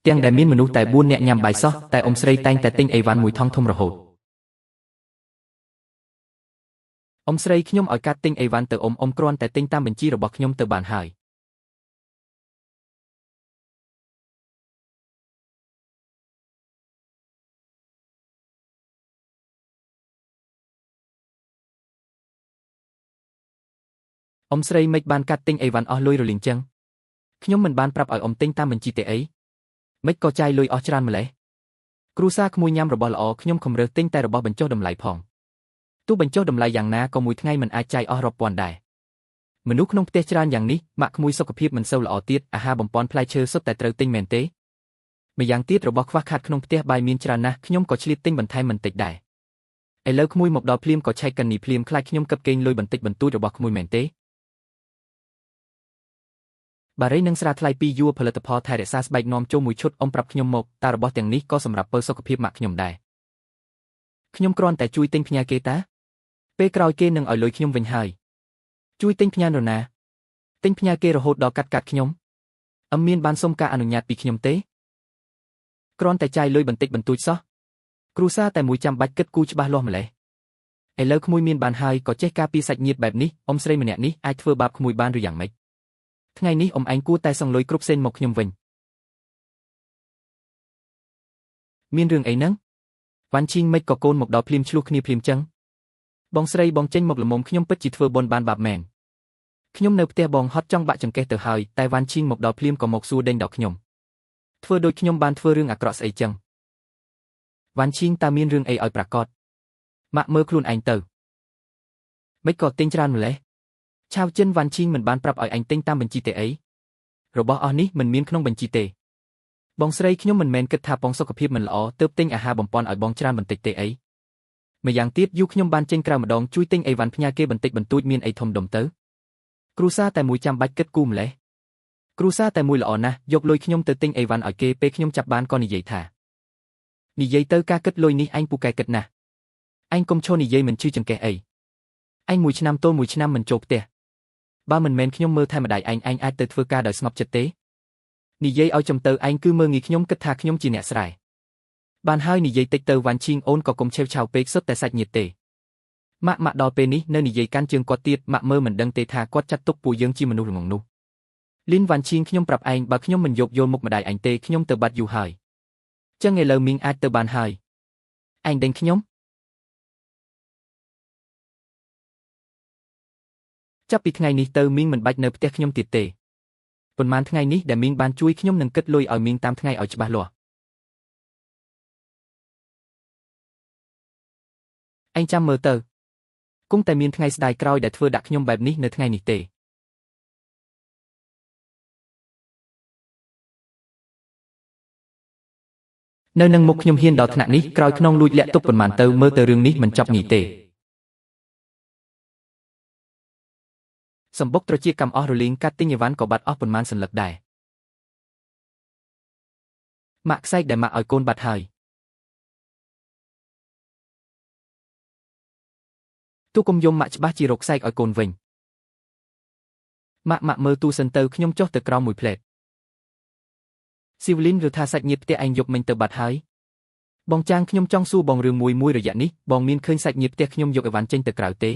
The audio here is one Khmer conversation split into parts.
ទាំងដែលមានមនុស្សតែ4នាក់ញ៉ាំបាយសោះតែអ៊ំស្រីតែងតែទិញអីវ៉ាន់មួយថង់ធំរហូតអ៊ំស្រីខ្ញុំឲ្យកាត់ទិញអីវ៉ាន់ទៅអ៊ំអ៊ំគ្រាន់តែទិញតាមបញ្ជីរបស់ខ្ញុំទៅបានហើយអ៊ំស្រីមិនបានកាត់ទិញអីវ៉ាន់អស់លុយរលីងចឹងខ្ញុំមិនបានប្រាប់ឲ្យអ៊ំទិញតាមបញ្ជីទេអីមិនក៏ចាយលុយអស់ច្រើនម្លេះគ្រួសារក្មួយញ៉ាំរបស់ល្អខ្ញុំខំរើសទិញតែរបស់បញ្ចុះតម្លៃផងទោះបញ្ចុះតម្លៃយ៉ាងណាក៏មួយថ្ងៃមិនអាចចាយអស់រាប់ពាន់ដែរមនុស្សក្នុងផ្ទះច្រើនយ៉ាងនេះម៉ាក់ក្មួយសុខភាពមិនសូវល្អទៀតអាហារបំពន់ផ្លែឈើសុទ្ធតែត្រូវទិញមែនទេម្យ៉ាងទៀតរបស់ខ្វះខាតក្នុងផ្ទះបាយមានច្រើនណាស់ខ្ញុំក៏ឆ្លៀតទិញបន្ថែមមិនតិចដែរឥឡូវក្មួយមកដល់ភ្លាមក៏ឆែកកិននេះភ្លាមខ្លាចខ្ញុំកឹបកេងលុយបន្តិចបន្តួចរបស់ក្មួយមែនទេបារីនិងស្រាថ្លៃ2យួរផលិតផលថែរក្សាស្បែកនាំចូលមួយឈុតអ៊ំប្រាប់ខ្ញុំមកតើរបស់ទាំងនេះក៏សម្រាប់ពើសុខភាពម៉ាក់ខ្ញុំដែរខ្ញុំគ្រាន់តែជួយទិញផ្ញើគេតាពេលក្រោយគេនឹងឲ្យលុយខ្ញុំវិញហើយជួយទិញផ្ញើនរណាទិញផ្ញើគេរហូតដល់កាត់ខ្ញុំអឹមមានបានសុំការអនុញ្ញាតពីខ្ញុំទេគ្រាន់តែចាយលុយបន្តិចបន្តួចសោះគ្រួសារតែមួយចាំបាច់គិតគូរច្បាស់លាស់ម្លេះឥឡូវក្មួយមានបានហើយក៏ចេះការពីសាច់ញាតិបែបនេះអ៊ំស្រីម្នាក់នេះអាចធ្វើបាបក្មួយបានឬយ៉ាងម៉េចថ្ងៃនេះអ៊ំឯងគួរតែសងលុយគ្រប់សេនមកខ្ញុំវិញមានរឿងអីហ្នឹងវ៉ាន់ឈីងមិនក៏កូនមកដល់ភ្លាមឆ្លោះគ្នាភ្លាមចឹងបងស្រីបងចេញមកល្មមខ្ញុំពិតជាធ្វើបុណ្យបានបាបមែនខ្ញុំនៅផ្ទះបងហត់ចង់បាក់ចង្កេះទៅហើយតែវ៉ាន់ឈីងមកដល់ភ្លាមក៏មកសួរដេញដល់ខ្ញុំធ្វើដូចខ្ញុំបានធ្វើរឿងអាក្រក់ស្អីចឹងវ៉ាន់ឈីងតើមានរឿងអីឲ្យប្រាកដម៉ាក់មើលខ្លួនឯងទៅមិនក៏ទិញច្រើនម្លេះឆាវចិនវ៉ាន់ឈីងមិនបានប្រាប់ឲ្យអញទិញតាមបញ្ជីទេអីរបស់អស់នេះមិនមានក្នុងបញ្ជីទេបងស្រីខ្ញុំមិនមែនគិតថាបងសុខភាពមិនល្អទើបទិញអាហារបំពន់ឲ្យបងច្រើនបន្តិចទេអីម្យ៉ាងទៀតយូរខ្ញុំបានចេញក្រៅម្ដងជួយទិញអីវ៉ាន់ផ្ញើគេបន្តិចបន្តួចមានអីធំដុំទៅគ្រួសារតែមួយចាំបាច់គិតគូរម្លេះគ្រួសារតែមួយល្អណាស់យកលុយខ្ញុំទៅទិញអីវ៉ាន់ឲ្យគេពេលខ្ញុំចាប់បានក៏និយាយថានិយាយទៅការគិតលុយនេះអញពូកែគិតណាស់អញកុំឈរនិយាយមិនឈឺចង្កេះអីអញមួយឆ្នាំទល់មួយឆ្នាំមិនចូលផ្ទះបើមិនមែនខ្ញុំមើលថែម្ដាយឯងឯងអាចទៅធ្វើការដោយស្ងប់ចិត្តទេនិយាយឲ្យចំទៅឯងគឺមើលងាយខ្ញុំគិតថាខ្ញុំជាអ្នកស្រែបានហើយនិយាយតិចទៅវ៉ាន់ឈីងអូនក៏កុំឆេវឆាវពេកសុទ្ធតែសាច់ញាតិទេម៉ាក់ដល់ពេលនេះនៅនិយាយកាន់ជើងគាត់ទៀតម៉ាក់មើលមិនដឹងទេថាគាត់ចាត់ទុកពួកយើងជាមនុស្សល្ងងនោះលីនវ៉ាន់ឈីងខ្ញុំប្រាប់ឯងបើខ្ញុំមិនយោគយល់មុខម្ដាយឯងទេខ្ញុំទៅបាត់យូរហើយចឹងឥឡូវមីងអាចទៅបានហើយឯងដេញខ្ញុំចាប់ពីថ្ងៃនេះទៅមីងមិនបាច់នៅផ្ទះខ្ញុំទៀតទេប៉ុន្មានថ្ងៃនេះដែលមីងបានជួយខ្ញុំនឹងគិតលុយឲ្យមីងតាមថ្ងៃឲ្យច្បាស់លាស់ឯងចាំមើលទៅគង់តែមានថ្ងៃស្ដាយក្រោយដែលធ្វើដាក់ខ្ញុំបែបនេះនៅថ្ងៃនេះទេនៅនឹងមុខខ្ញុំហ៊ានដល់ថ្នាក់នេះក្រោយក្នុងលួចលាក់ទុកប៉ុន្មានទៅមើលទៅរឿងនេះមិនចប់ងាយទេសម្បុកត្រចៀកកម្មអស់រលីងកាត់ទិញអីវ៉ាន់ក៏បាត់អស់ប៉ុន្មានសន្លឹកដែរម៉ាក់ខ្សែកដែលម៉ាក់ឲ្យកូនបាត់ហើយទូកុំយំម៉ាក់ច្បាស់ជារកខ្សែកឲ្យកូនវិញម៉ាក់មើលទូសិនទៅខ្ញុំចុះទៅក្រោមមួយផ្លែតស៊ីវលីនឬថាសាច់ញាតិផ្ទះឯងយប់មិញទៅបាត់ហើយបងចាងខ្ញុំចង់សួរបងរឿងមួយរយៈនេះបងមានឃើញសាច់ញាតិផ្ទះខ្ញុំយកអីវ៉ាន់ចេញទៅក្រៅទេ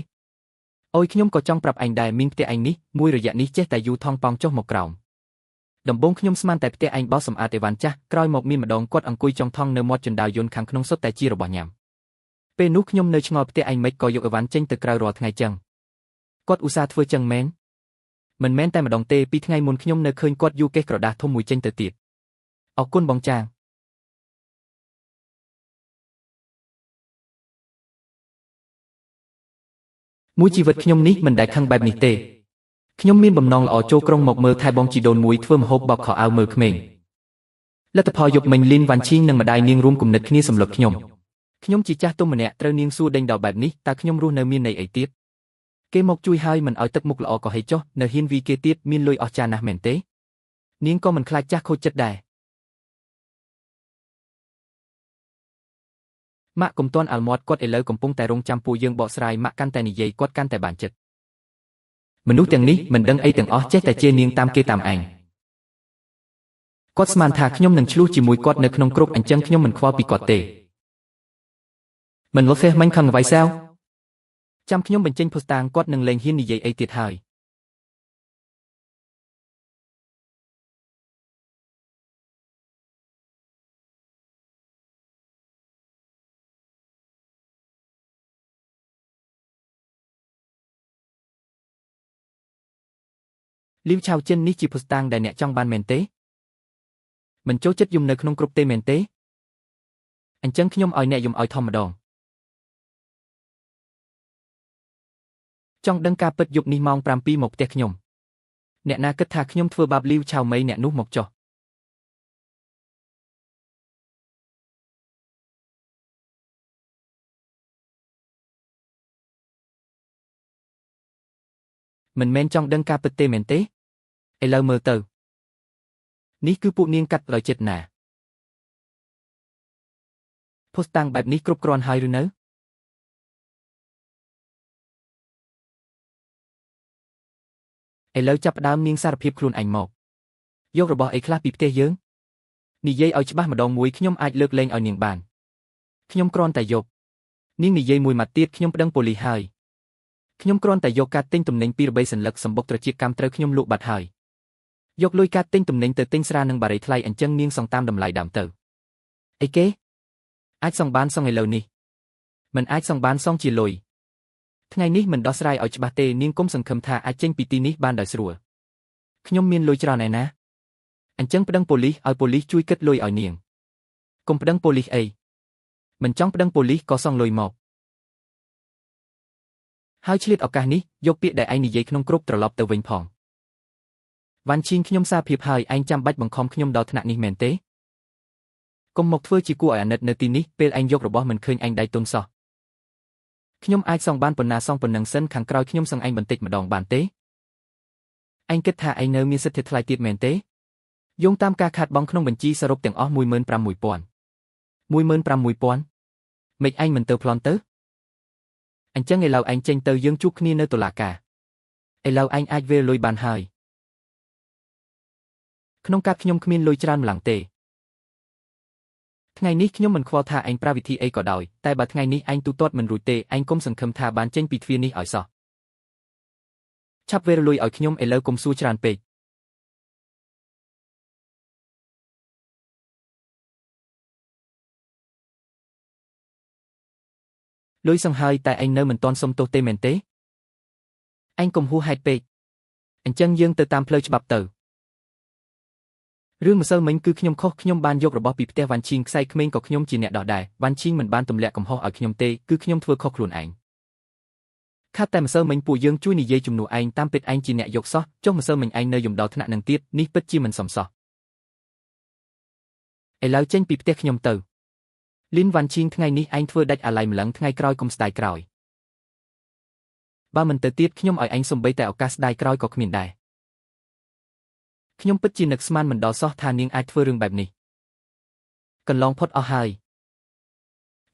អូយខ្ញុំក៏ចង់ប្រាប់ឯងដែរមីងផ្ទះឯងនេះមួយរយៈនេះចេះតែយូរថងប៉ោងចុះមកក្រោមដំបូងខ្ញុំស្មានតែផ្ទះឯងបោសសម្អាតអីវ៉ាន់ចាស់ក្រោយមកមានម្ដងគាត់អង្គុយចុងថងនៅមាត់ជណ្ដើរយន្តខាងក្នុងសុទ្ធតែជារបស់ញ៉ាំពេលនោះខ្ញុំនៅឆ្ងល់ផ្ទះឯងមិនក៏យកអីវ៉ាន់ចេញទៅក្រៅរាល់ថ្ងៃចឹងគាត់ឧស្សាហ៍ធ្វើចឹងមែនមិនមែនតែម្ដងទេពីថ្ងៃមុនខ្ញុំនៅឃើញគាត់យូរកេះក្រដាសធំមួយចេញទៅទៀតអរគុណបងចាងមួយជីវិតខ្ញុំនេះមិនដែលខឹងបែបនេះទេខ្ញុំមានបំណងល្អចូលក្រុងមកមើលថែបងជីដូនមួយធ្វើម្ហូបបោកខោអាវមើលក្មេងលទ្ធផលយប់មិញលីនវ៉ាន់ឈីងនិងម្ដាយនាងរួមគំនិតគ្នាសម្លុតខ្ញុំខ្ញុំជាចាស់ទុំម្នាក់ត្រូវនាងសួរដេញដល់បែបនេះតើខ្ញុំរស់នៅមានន័យអីទៀតគេមកជួយហើយមិនឲ្យទឹកមុខល្អក៏ហីចុះនៅហ៊ានវីគេទៀតមានលុយអស់ចាណាស់មែនទេនាងក៏មិនខ្លាចចាស់ខូចចិត្តដែរម៉ាក់កុំទាន់អាល់មាត់គាត់ឥឡូវកំពុងតែរងចាំពួកយើងបកស្រាយម៉ាក់កាន់តែនិយាយគាត់កាន់តែបានចិត្តមនុស្សទាំងនេះមិនដឹងអីទាំងអស់ចេះតែជានាងតាមគេតាមឯង គាត់ស្មានថាខ្ញុំនឹងឆ្លោះជាមួយគាត់នៅក្នុងក្រុមអញ្ចឹងខ្ញុំមិនខ្វល់ពីគាត់ទេមិនលុះទេមិញខឹងអ្វីសែវចាំខ្ញុំបញ្ចេញភស្តុតាងគាត់នឹងលែងហ៊ាននិយាយអីទៀតហើយលីវឆៅចិននេះជាភស្តុតាងដែលអ្នកចង់បានមែនទេមិនចូលចិត្តយំនៅក្នុងក្រុមទេមែនទេអញ្ចឹងខ្ញុំឲ្យអ្នកយំឲ្យធម្មដងចង់ដឹងការពិតយប់នេះម៉ោង7មកផ្ទះខ្ញុំអ្នកណាគិតថាខ្ញុំធ្វើបាបលីវឆៅមីអ្នកនោះមកចុះមិនមែនចង់ដឹងការពិតទេមែនទេឥឡូវមើលទៅនេះគឺពួកនាងកាត់ដោយចិត្តណាភស្តុតាងបែបនេះគ្រប់គ្រាន់ហើយឬនៅឥឡូវចាប់ផ្ដើមនាងសារភាពខ្លួនឯងមកយករបស់អីខ្លះពីផ្ទះយើងនិយាយឲ្យច្បាស់ម្ដងមួយខ្ញុំអាចលើកលែងឲ្យនាងបានខ្ញុំគ្រាន់តែយកនាងនិយាយមួយម៉ាត់ទៀតខ្ញុំប្តឹងប៉ូលីសហើយខ្ញុំគ្រាន់តែយកការទិញទំនិញពី3សន្លឹកសម្បុកត្រចៀកកម្មត្រូវខ្ញុំលក់បាត់ហើយយកលុយកាត់ទិញទំនិញទៅទិញស្រានិងបារីថ្លៃអញ្ចឹងនាងសងតាមតម្លៃដើមទៅអីគេអាចសងបានសងឥឡូវនេះមិនអាចសងបានសងជាលុយថ្ងៃនេះមិនដោះស្រាយឲ្យច្បាស់ទេនាងគុំសង្ឃឹមថាអាចចេញពីទីនេះបានដោយស្រួលខ្ញុំមានលុយច្រើនឯណាអញ្ចឹងប្តឹងប៉ូលីសឲ្យប៉ូលីសជួយគិតលុយឲ្យនាងកុំប្តឹងប៉ូលីសអីមិនចង់ប្តឹងប៉ូលីសក៏សងលុយមកហើយឆ្លៀតឱកាសនេះយកពាក្យដែលឯងនិយាយក្នុងក្រុមត្រឡប់ទៅវិញផងវ៉ាន់ឈីងខ្ញុំសារភាពហើយឯងចាំបាច់បង្ខំខ្ញុំដល់ថ្នាក់នេះមែនទេកុំមកធ្វើជាគួរឲ្យអាណិតនៅទីនេះពេលឯងយករបស់មិនឃើញឯងដៃទុនសោះខ្ញុំអាចសងបានប៉ុណ្ណាសងប៉ុណ្ណឹងសិនខាងក្រោយខ្ញុំសងឯងបន្តិចម្ដងបានទេឯងគិតថាឯងនៅមានសិទ្ធិថ្លៃទៀតមែនទេយោងតាមការខាតបង់ក្នុងបញ្ជីសរុបទាំងអស់16000 16000មិនឯងមិនទៅប្លន់ទៅអញ្ចឹងឥឡូវឯងចេញទៅយើងជួបគ្នានៅតុលាការឥឡូវឯងអាចវេរលុយបានហើយក្នុងកាតខ្ញុំគ្មានលុយច្រើនម្ល៉េះទេថ្ងៃនេះខ្ញុំមិនខ្វល់ថាឯងប្រើវិធីអីក៏ដោយតែបើថ្ងៃនេះឯងទូទាត់មិនរួចទេឯងកុំសង្ឃឹមថាបានចេញពីទ្វារនេះឲ្យសោះឆាប់វេរលុយឲ្យខ្ញុំឥឡូវកុំសួរច្រើនពេកលុយសង្ហើយតែឯងនៅមិនទាន់សុំទោសទេមែនទេឯងកុំហួសហេតុពេកអញ្ចឹងយើងទៅតាមផ្លូវច្បាប់ទៅរឿងម្សិលមិញគឺខ្ញុំខុសខ្ញុំបានយករបស់ពីផ្ទះវ៉ាន់ឈីងខ្សែក្មេងក៏ខ្ញុំជាអ្នកដោះដែរវ៉ាន់ឈីងមិនបានទម្លាក់កំហុសឲ្យខ្ញុំទេគឺខ្ញុំធ្វើខុសខ្លួនឯងខាត់តែម្សិលមិញពួកយើងជួយនិយាយជំនួសឯងតាមពិតឯងជាអ្នកយកសោះចុះម្សិលមិញឯងនៅយំដល់ថ្នាក់នឹងទៀតនេះពិតជាមិនសមសោះឥឡូវចេញពីផ្ទះខ្ញុំទៅលីនវ៉ាន់ឈីងថ្ងៃនេះឯងធ្វើដាច់អាឡ័យម្លឹងថ្ងៃក្រោយកុំស្ដាយក្រោយបើមិនទៅទៀតខ្ញុំឲ្យឯងសំបីតែឱកាសស្ដាយក្រោយក៏គ្មានដែរខ្ញុំពិតជានឹកស្មានមិនដល់សោះថានាងអាចធ្វើរឿងបែបនេះកន្លងផុតអស់ហើយ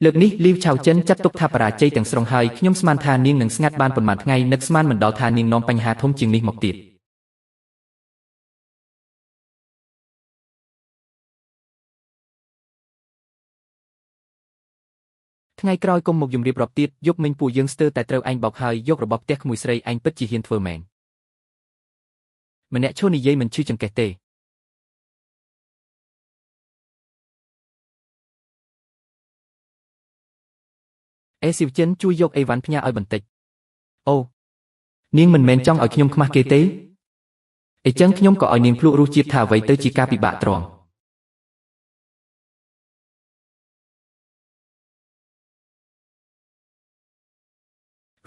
លើកនេះលីវឆៅចិនចាត់ទុកថាបរាជ័យទាំងស្រុងហើយខ្ញុំស្មានថានាងនឹងស្ងាត់បានប៉ុន្មានថ្ងៃនឹកស្មានមិនដល់ថានាងនាំបញ្ហាធំជាងនេះមកទៀតថ្ងៃក្រោយកុំមកយំរៀបរាប់ទៀតយប់មិញពួកយើងស្ទើរតែត្រូវឯងបោកហើយយករបស់ផ្ទះក្មួយស្រីឯងពិតជាហ៊ានធ្វើមែនម្នាក់ឈួរនិយាយមិនឈឺចង្កេះទេអេស៊ីវចិនជួយយកអីវ៉ាន់ផ្ញើឲ្យបន្តិចអូនាងមិនមែនចង់ឲ្យខ្ញុំខ្មាស់គេទេអីចឹងខ្ញុំក៏ឲ្យនាងភ្លក់រសជាតិថាអ្វីទៅជាការពិបាកទ្រាំ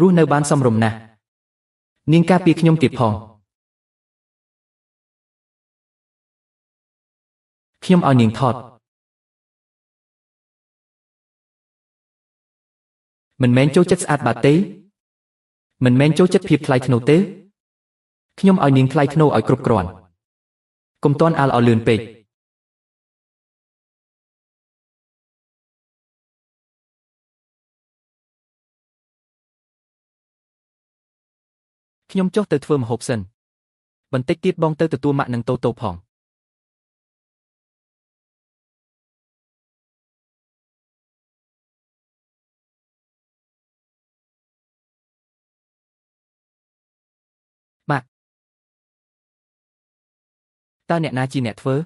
រស់នៅបានសមរម្យណាស់នាងការពារខ្ញុំទៀតផងខ្ញុំឲ្យនាងថតមិនមែនចូលចិត្តស្អាតបាត់ទេមិនមែនចូលចិត្តភាពថ្លៃថ្នូរទេខ្ញុំឲ្យនាងថ្លៃថ្នូរឲ្យគ្រប់គ្រាន់កុំទាន់អាលឲ្យលឿនពេកខ្ញុំចុះទៅធ្វើម្ហូបសិនបន្តិចទៀតបងទៅទទួលម៉ាក់និងតូតូផង តើអ្នកណាជាអ្នកធ្វើ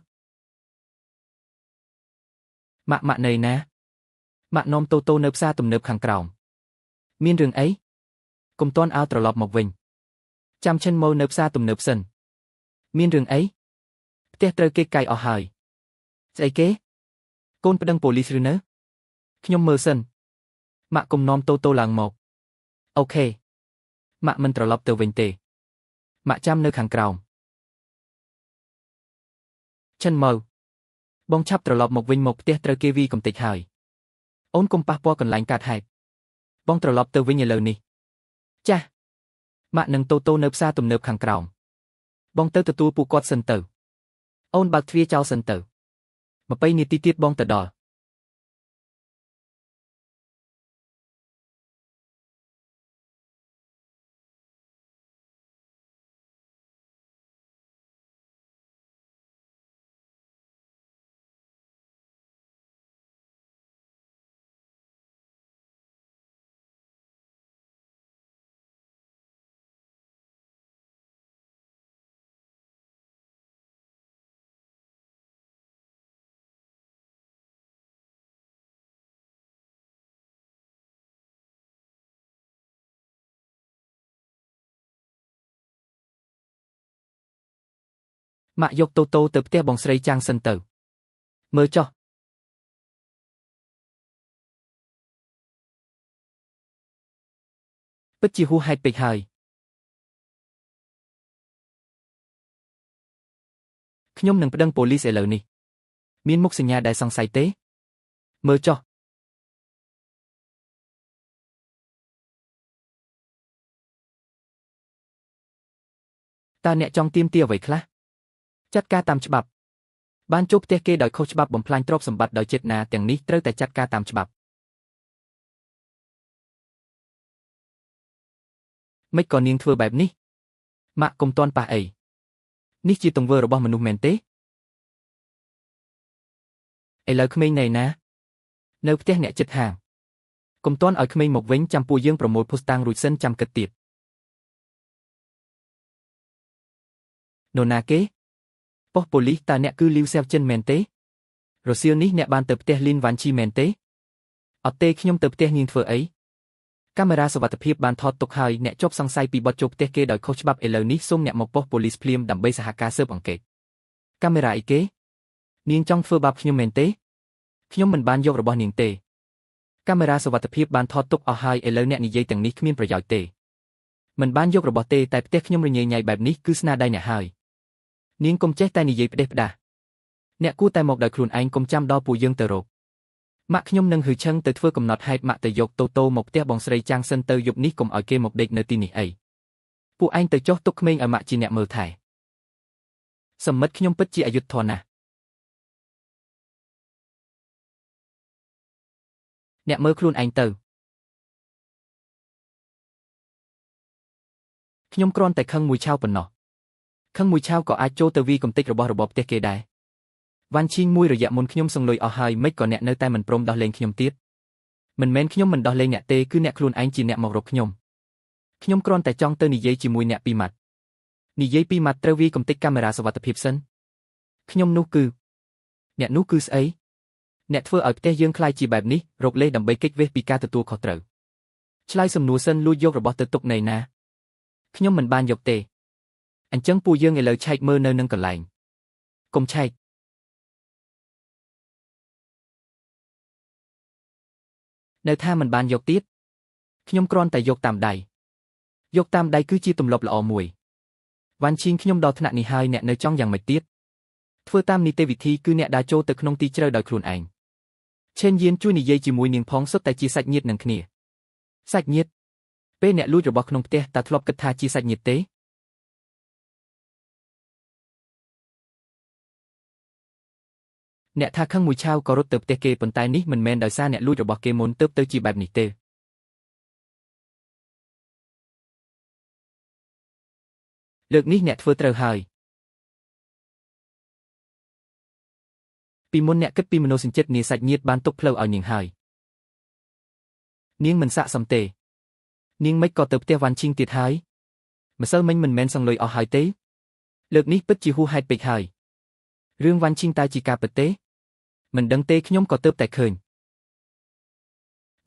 ម៉ាក់ម៉ាក់នៅណាម៉ាក់នាំតូតូនៅផ្សារទំនើបខាងក្រោមមានរឿងអីកុំទាន់ឲ្យត្រឡប់មកវិញចាំឈិនមកនៅផ្សារទំនើបសិនមានរឿងអីផ្ទះត្រូវគេកាយអស់ហើយស្អីគេកូនប្តឹងប៉ូលីសឬនៅខ្ញុំមើលសិនម៉ាក់កុំនាំតូតូឡើងមកអូខេម៉ាក់មិនត្រឡប់ទៅវិញទេម៉ាក់ចាំនៅខាងក្រោមឈិនមកបងឆាប់ត្រឡប់មកវិញមកផ្ទះត្រូវគេវីកំទេចហើយអូនកុំប៉ះពាល់កន្លែងកាត់ហេតុបងត្រឡប់ទៅវិញឥឡូវនេះចាស់ម៉ាក់នឹងតូតូនៅផ្សារទំនើបខាងក្រោមបងទៅទទួលពួកគាត់សិនទៅអូនបើកទ្វារចោលសិនទៅ20នាទីទៀតបងទៅដល់ម៉ាក់យកតូតូទៅផ្ទះបងស្រីចាំងសិនទៅមើលចុះពិតជាហួសហេតុពេកហើយខ្ញុំនឹងប្តឹងប៉ូលីសឥឡូវនេះមានមុខសញ្ញាដែលសង្ស័យទេមើលចុះតើអ្នកចង់ទាមទារអ្វីខ្លះចាត់ការតាមច្បាប់បានចូលផ្ទះគេដោយខុសច្បាប់បំផ្លាញទ្រព្យសម្បត្តិដោយចេតនាទាំងនេះត្រូវតែចាត់ការតាមច្បាប់ម៉េចក៏នាងធ្វើបែបនេះម៉ាក់កុំទាន់ប៉ះអីនេះជាទង្វើរបស់មនុស្សមែនទេឥឡូវក្មេងនៅណានៅផ្ទះអ្នកជិតហាងកុំទាន់ឲ្យក្មេងមកវិញចាំពួកយើងប្រមូលភស្តុតាងរួចសិនចាំគិតទៀតនរណាគេប៉ុស្តិ៍ប៉ូលីសតើអ្នកគឺលីវសែវចិនមែនទេរសៀលនេះអ្នកបានទៅផ្ទះលីនវ៉ាន់ឈីមែនទេអត់ទេខ្ញុំទៅផ្ទះនាងធ្វើអីកាមេរ៉ាសុវត្ថិភាពបានថតទុកហើយអ្នកជាប់សង្ស័យពីបទចូលផ្ទះគេដោយខុសច្បាប់ឥឡូវនេះសូមអ្នកមកប៉ុស្តិ៍ប៉ូលីសភ្លាមដើម្បីសហការស៊ើបអង្កេតកាមេរ៉ាអីគេនាងចង់ធ្វើបាបខ្ញុំមែនទេខ្ញុំមិនបានយករបស់នាងទេកាមេរ៉ាសុវត្ថិភាពបានថតទុកអស់ហើយឥឡូវអ្នកនិយាយទាំងនេះគ្មានប្រយោជន៍ទេមិនបានយករបស់ទេតែផ្ទះខ្ញុំរញ៉េញ៉ៃបែបនេះគឺស្នាដៃអ្នកហើយនាងកុំចេះតែនិយាយផ្ដេសផ្ដាសអ្នកគួរតែមកដោយខ្លួនឯងកុំចាំដល់ពួកយើងទៅរកម៉ាក់ខ្ញុំនឹងហឺឆឹងទៅធ្វើកំណត់ហេតុម៉ាក់ទៅយកតូតូមកផ្ទះបងស្រីចាំងសិនទៅយប់នេះកុំឲ្យគេមកដេកនៅទីនេះអីពួកឯងទៅចុះទុកក្មេងឲ្យម៉ាក់ជាអ្នកមើលថែសមិទ្ធខ្ញុំពិតជាអយុត្តិធម៌ណាស់អ្នកមើលខ្លួនឯងទៅខ្ញុំគ្រាន់តែខឹងមួយឆាវប៉ុណ្ណោះខឹងមួយឆាវក៏អាចចូលទៅវីកំទេចរបស់របបផ្ទះគេដែរវ៉ាន់ឈីងមួយរយៈមុនខ្ញុំសងលុយអស់ហើយមិនក៏អ្នកនៅតែមិនព្រមដោះលែងខ្ញុំទៀតមិនមែនខ្ញុំមិនដោះលែងអ្នកទេគឺអ្នកខ្លួនឯងជាអ្នកមករកខ្ញុំខ្ញុំគ្រាន់តែចង់ទៅនិយាយជាមួយអ្នកពីរម៉ាត់និយាយពីរម៉ាត់ត្រូវវីកំទេចកាមេរ៉ាសុវត្ថិភាពសិនខ្ញុំនោះគឺអ្នកនោះគឺស្អីអ្នកធ្វើឲ្យផ្ទះយើងក្លាយជាបែបនេះរកលេសដើម្បីគេចវេះពីការទទួលខុសត្រូវឆ្លើយសំណួរសិនលួចយករបស់ទៅទុកនៅណាខ្ញុំមិនបានយកទេអញ្ចឹងពួកយើងឥឡូវឆែកមើលនៅនឹងកន្លែងកុំឆែកនៅថាមិនបានយកទៀតខ្ញុំគ្រាន់តែយកតាមដៃយកតាមដៃគឺជាទម្លាប់ល្អមួយវ៉ាន់ឈីងខ្ញុំដល់ថ្នាក់នេះហើយអ្នកនៅចង់យ៉ាងម៉េចទៀតធ្វើតាមនីតិវិធីគឺអ្នកដើរចូលទៅក្នុងទីជ្រៅដោយខ្លួនឯងឆេនយានជួយនិយាយជាមួយនាងផងសុទ្ធតែជាសាច់ញាតិនឹងគ្នាសាច់ញាតិពេលអ្នកលួចរបស់ក្នុងផ្ទះតើធ្លាប់គិតថាជាសាច់ញាតិទេអ្នកថាខឹងមួយឆាវក៏រត់ទៅផ្ទះគេប៉ុន្តែនេះមិនមែនដោយសារអ្នកលួចរបស់គេមុនទើបទៅជាបែបនេះទេលើកនេះអ្នកធ្វើត្រូវហើយពីមុនអ្នកគិតពីមនោសញ្ចេតនាសាច់ញាតិបានទុកផ្លូវឲ្យនាងហើយនាងមិនស័ក្តិសមទេនាងមិនក៏ទៅផ្ទះវ៉ាន់ឈីងទៀតហើយម្សិលមិញមិនមែនសងលុយអស់ហើយទេលើកនេះពិតជាហួសហេតុពេកហើយ រឿងវ៉ាន់ឈីងតើជាការពិតទេមិនដឹងទេខ្ញុំក៏ទើបតែឃើញ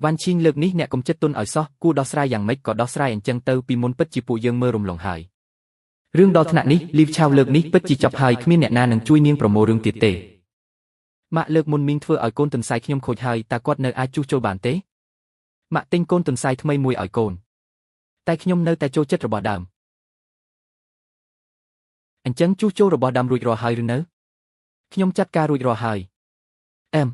វ៉ាន់ឈីងលើកនេះអ្នកកុំចិត្តទុនឲ្យសោះគួរដោះស្រាយយ៉ាងម៉េចក៏ដោះស្រាយអញ្ចឹងទៅពីមុនពិតជាពួកយើងមើលរំលងហើយរឿងដល់ថ្នាក់នេះលីវឆាវលើកនេះពិតជាចប់ហើយគ្មានអ្នកណានឹងជួយនាងប្រមូលរឿងទៀតទេម៉ាក់លើកមុនមីងធ្វើឲ្យកូនទន្សាយខ្ញុំខូចហើយតើគាត់នៅអាចជួសជុលបានទេម៉ាក់ទិញកូនទន្សាយថ្មីមួយឲ្យកូនតែខ្ញុំនៅតែចូលចិត្តរបស់ដើមអញ្ចឹងជួសជុលរបស់ដើមរួចរាល់ហើយឬនៅខ្ញុំចាត់ការរួចរាល់ហើយអែម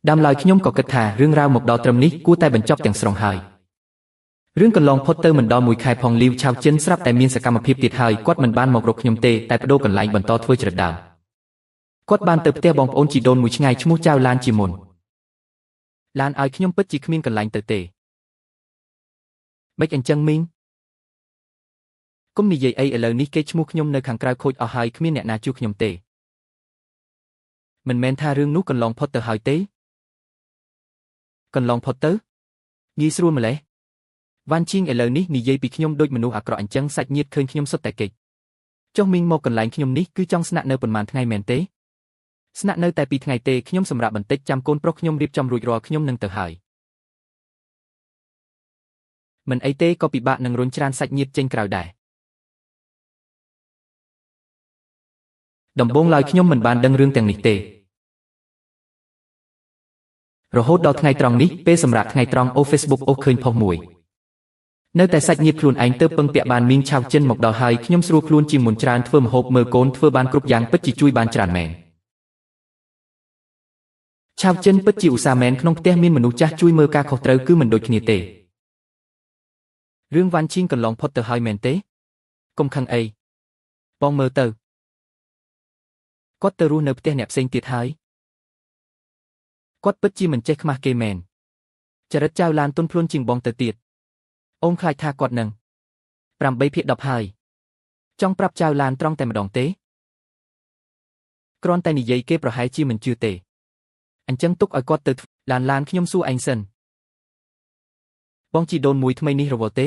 ដើមឡើយខ្ញុំក៏គិតថារឿងរ៉ាវមកដល់ត្រឹមនេះគួរតែបញ្ចប់ទាំងស្រុងហើយរឿងកន្លងផុតទៅមិនដល់មួយខែផងលីវឆាវចិនស្រាប់តែមានសកម្មភាពទៀតហើយគាត់មិនបានមករកខ្ញុំទេតែបដូរកន្លែងបន្តធ្វើចរិតដើមគាត់បានទៅផ្ទះបងប្អូនជីដូនមួយឆ្ងាយឈ្មោះចៅឡានជាមុនឡានឲ្យខ្ញុំពិតជាគ្មានកន្លែងទៅទេមិនអញ្ចឹងមីងគុំនិយាយអីឥឡូវនេះគេឈ្មោះខ្ញុំនៅខាងក្រៅខូចអស់ហើយគ្មានអ្នកណាជួខ្ញុំទេមិនមែនថារឿងនោះកន្លងផុតទៅហើយទេកន្លងផុតទៅងាយស្រួលម្លេះវ៉ាន់ឈីងឥឡូវនេះនិយាយពីខ្ញុំដូចមនុស្សអាក្រក់អញ្ចឹងសាច់ញាតិឃើញខ្ញុំសុទ្ធតែគេចចុះមីងមកកន្លែងខ្ញុំនេះគឺចង់ស្នាក់នៅប៉ុន្មានថ្ងៃមែនទេស្នាក់នៅតែ2ថ្ងៃទេខ្ញុំសម្រាប់បន្តិចចាំកូនប្រុសខ្ញុំរៀបចំរួចរាល់ខ្ញុំនឹងទៅហើយមិនអីទេក៏ពិបាកនឹងរុញច្រានសាច់ញាតិចេញក្រៅដែរដំបូងឡើយខ្ញុំមិនបានដឹងរឿងទាំងនេះទេរហូតដល់ថ្ងៃត្រង់នេះពេលសម្រាប់ថ្ងៃត្រង់អូ Facebook អូឃើញផុសមួយនៅតែសាច់ញាតិខ្លួនឯងទៅពឹងពាក់បានមីងឆាវចិនមកដល់ហើយខ្ញុំស្រួលខ្លួនជាងមុនច្រើនធ្វើម្ហូបមើលកូនធ្វើបានគ្រប់យ៉ាងពិតជាជួយបានច្រើនមែនឆាវចិនពិតជាឧស្សាហ៍មែនក្នុងផ្ទះមានមនុស្សចាស់ជួយមើលការខុសត្រូវគឺមិនដូចគ្នាទេរឿងវ៉ាន់ឈីងកន្លងផុតទៅហើយមែនទេកុំខឹងអីបងមើលទៅគាត់ទៅរស់នៅផ្ទះអ្នកផ្សេងទៀតហើយគាត់ពិតជាមិនចេះខ្មាស់គេមែនចរិតចៅឡានទុនភ្លុនជាងបងទៅទៀតអូនខ្លាចថាគាត់នឹង8/10ហើយចង់ប្រាប់ចៅឡានត្រង់តែម្ដងទេគ្រាន់តែនិយាយគេប្រហែលជាមិនជឿទេអញ្ចឹងទុកឲ្យគាត់ទៅឡានខ្ញុំសួរឯងសិនបងជីដូនមួយថ្មីនេះរវល់ទេ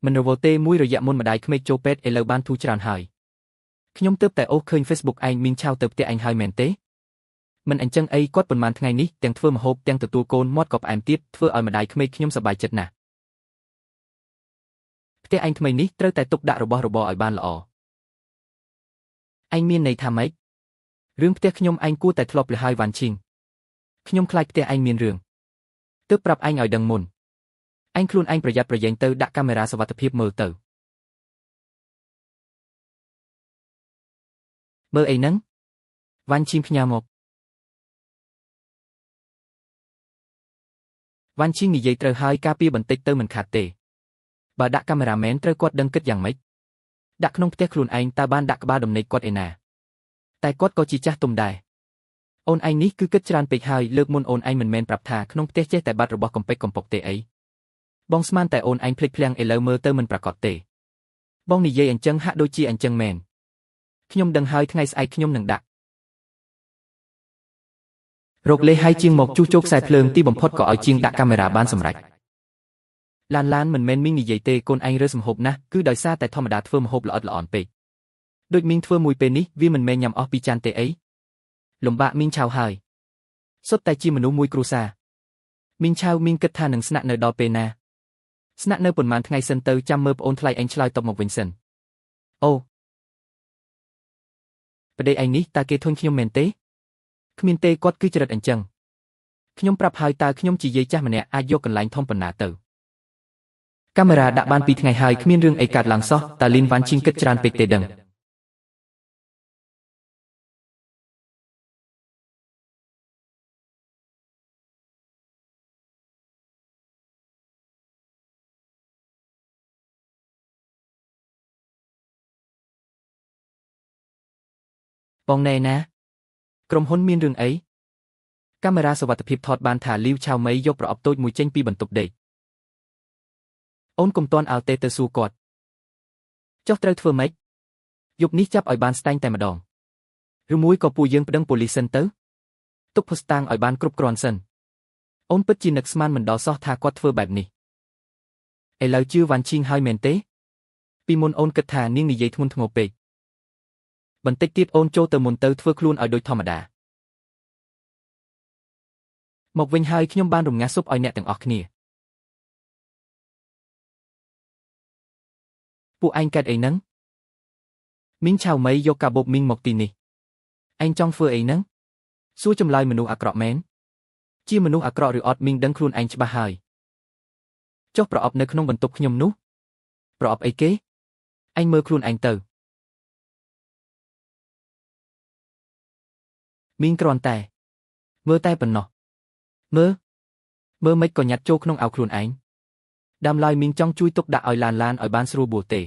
មិនរវល់ទេមួយរយៈមុនម្ដាយក្មេកចូលពេទ្យឥឡូវបានធូរច្រើនហើយខ្ញុំទើបតែអូសឃើញ Facebook ឯងមីងឆាវទៅផ្ទះឯងហើយមែនទេមិនអញ្ចឹងអីគាត់ប៉ុន្មានថ្ងៃនេះទាំងធ្វើម្ហូបទាំងទទួលកូនមាត់ក៏ផ្អែមទៀតធ្វើឲ្យម្ដាយក្មេកខ្ញុំសប្បាយចិត្តណាស់ផ្ទះឯងថ្មីនេះត្រូវតែទុកដាក់របស់របរឲ្យបានល្អឯងមានន័យថាម៉េចរឿងផ្ទះខ្ញុំឯងគួរតែធ្លាប់លឺហើយវ៉ាន់ឈីងខ្ញុំខ្លាចផ្ទះឯងមានរឿងទើបប្រាប់ឯងឲ្យដឹងមុនឯងខ្លួនឯងប្រយ័ត្នប្រយែងទៅដាក់កាមេរ៉ាសុវត្ថិភាពមើលទៅមើលអីហ្នឹងវ៉ាន់ឈីងផ្ញើមកវ៉ាន់ឈីងនិយាយត្រូវហើយការពារបន្តិចទៅមិនខាត់ទេបើដាក់កាមេរ៉ាមែនត្រូវគាត់ដឹងគិតយ៉ាងម៉េចដាក់ក្នុងផ្ទះខ្លួនឯងតើបានដាក់ក្បាលដំណេកគាត់ឯណាតែគាត់ក៏ជាចាស់ទុំដែរអូនឯងនេះគឺគិតច្រើនពេកហើយលើកមុនអូនឯងមិនមែនប្រាប់ថាក្នុងផ្ទះចេះតែបាត់របស់កំពេចកំប៉ុកទេអីបងស្មានតែអូនឯងភ្លេចភ្លាំងឥឡូវមើលទៅមិនប្រាកដទេបងនិយាយអញ្ចឹងហាក់ដូចជាអញ្ចឹងមែនខ្ញុំដឹងហើយថ្ងៃស្អែកខ្ញុំនឹងដាក់រកលេសឲ្យជាងមកជួសជុលខ្សែភ្លើងទីបំផុតក៏ឲ្យជាងដាក់កាមេរ៉ាបានសម្រេចឡានមិនមែនមីងនិយាយទេកូនឯងរើសម្ហូបណាស់គឺដោយសារតែធម្មតាធ្វើម្ហូបល្អិតល្អន់ពេកដូចមីងធ្វើមួយពេលនេះវាមិនមែនញ៉ាំអស់ពីចានទេអីលំបាកមីងឆាវហើយសុទ្ធតែជាមនុស្សមួយគ្រួសារមីងឆាវមីងគិតថានឹងស្នាក់នៅដល់ពេលណាស្នាក់នៅប៉ុន្មានថ្ងៃសិនទៅចាំមើលប្អូនថ្លៃឯងឆ្លើយតបមកវិញសិនអូប្តីឯងនេះតើគេធុញខ្ញុំមែនទេគ្មានទេគាត់គឺចរិតអញ្ចឹងខ្ញុំប្រាប់ហើយតើខ្ញុំជាយាយចាស់ម្នាក់អាចយកកន្លែងធំប៉ុណ្ណាទៅកាមេរ៉ាដាក់បាន2ថ្ងៃហើយគ្មានរឿងអីកើតឡើងសោះតើលីនវ៉ាន់ឈីងគិតច្រើនពេកទេដឹងបងណែណាក្រុមហ៊ុនមានរឿងអីកាមេរ៉ាសុវត្ថិភាពថតបានថាលីវឆាវមីយកប្រអប់តូចមួយចេញពីបន្ទប់ដេកអូនកុំទាន់អោទេទៅសួរគាត់ចុះត្រូវធ្វើម៉េចយប់នេះចាប់ឲ្យបានស្តែងតែម្ដងឬមួយក៏ពួកយើងប្តឹងប៉ូលីសសិនទៅទុកភស្តុតាងឲ្យបានគ្រប់គ្រាន់សិនអូនពិតជានឹកស្មានមិនដល់សោះថាគាត់ធ្វើបែបនេះឥឡូវជឿវ៉ាន់ឈីងហើយមែនទេពីមុនអូនគិតថានាងនិយាយធ្ងន់ធ្ងរពេក បន្តិចទៀតអូនចូលទៅមុនទៅធ្វើខ្លួនឲ្យដូចធម្មតាមកវិញហើយខ្ញុំបានរំងាស់ស៊ុបឲ្យអ្នកទាំងអស់គ្នាពួកឯងកាត់អីហ្នឹងមីងឆៅមីយកកាបូបមីងមកទីនេះឯងចង់ធ្វើអីហ្នឹងសួរចម្លើយមនុស្សអាក្រក់មែនជាមនុស្សអាក្រក់ឬអត់មីងដឹងខ្លួនឯងច្បាស់ហើយចុះប្រអប់នៅក្នុងបន្ទប់ខ្ញុំនោះប្រអប់អីគេឯងមើលខ្លួនឯងទៅមីងគ្រាន់តែមើលតែប៉ុណ្ណោះមើលមើលមិនក៏ញាត់ចូលក្នុងអាវខ្លួនឯងដើមឡើយមីងចង់ជួយទុកដាក់ឲ្យឡានឲ្យបានស្រួលបួលទេ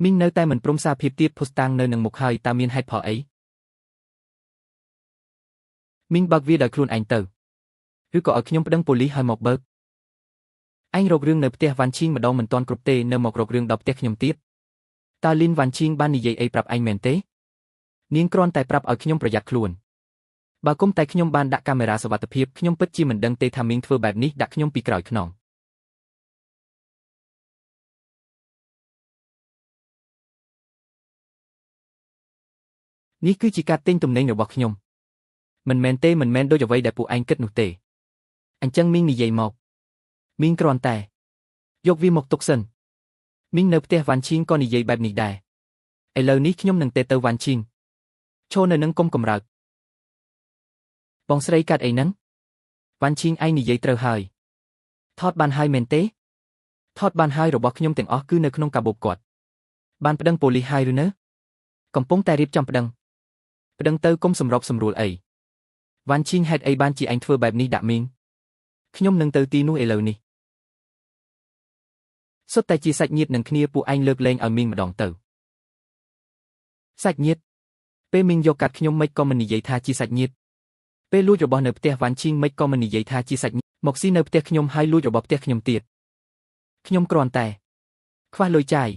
មីងនៅតែមិនព្រមសារភាពទៀតភស្តុតាងនៅនឹងមុខហើយតើមានហេតុផលអីមីងបើកវាដោយខ្លួនឯងទៅឬក៏ឲ្យខ្ញុំប្តឹងប៉ូលីសឲ្យមកបើកឯងរករឿងនៅផ្ទះវ៉ាន់ឈីងម្ដងមិនទាន់គ្រប់ទេនៅមករករឿងដល់ផ្ទះខ្ញុំទៀតតើលីនវ៉ាន់ឈីងបាននិយាយអីប្រាប់ឯងមែនទេនាងគ្រាន់តែប្រាប់ឲ្យខ្ញុំប្រយ័ត្នខ្លួនបើគុំតែខ្ញុំបានដាក់កាមេរ៉ាសុវត្ថិភាពខ្ញុំពិតជាមិនដឹងទេថាមីងធ្វើបែបនេះដាក់ខ្ញុំពីក្រោយខ្នងនេះគឺជាការទិញទំនិញរបស់ខ្ញុំមិនមែនទេមិនមែនដូចអ្វីដែលពួកឯងគិតនោះទេអញ្ចឹងមីងនិយាយមកមីងគ្រាន់តែយកវាមកទុកសិនមីងនៅផ្ទះវ៉ាន់ឈីងក៏និយាយបែបនេះដែរឥឡូវនេះខ្ញុំនឹងទៅវ៉ាន់ឈីងឈរនៅនឹងគុំកម្រើកបងស្រីកាត់អីហ្នឹងវ៉ាន់ឈីងឯងនិយាយត្រូវហើយថតបានហើយមែនទេថតបានហើយរបស់ខ្ញុំទាំងអស់គឺនៅក្នុងកាបូបគាត់បានប្តឹងប៉ូលីសហើយឬនៅកំពុងតែរៀបចំប្តឹងទៅគុំសម្របសម្រួលអីវ៉ាន់ឈីងហេតុអីបានជាឯងធ្វើបែបនេះដាក់មីងខ្ញុំនឹងទៅទីនោះឥឡូវនេះសុទ្ធតែជាសាច់ញាតិនឹងគ្នាពួកឯងលើកលែងឲ្យមីងម្ដងទៅសាច់ញាតិពេលមីងយកកាត់ខ្ញុំមិនក៏មិននិយាយថាជាសាច់ញាតិពេលលួចរបស់នៅផ្ទះវ៉ាន់ឈីងមិនក៏មិននិយាយថាជាសាច់មកស៊ីនៅផ្ទះខ្ញុំហើយលួចរបស់ផ្ទះខ្ញុំទៀតខ្ញុំគ្រាន់តែខ្វះលុយចាយ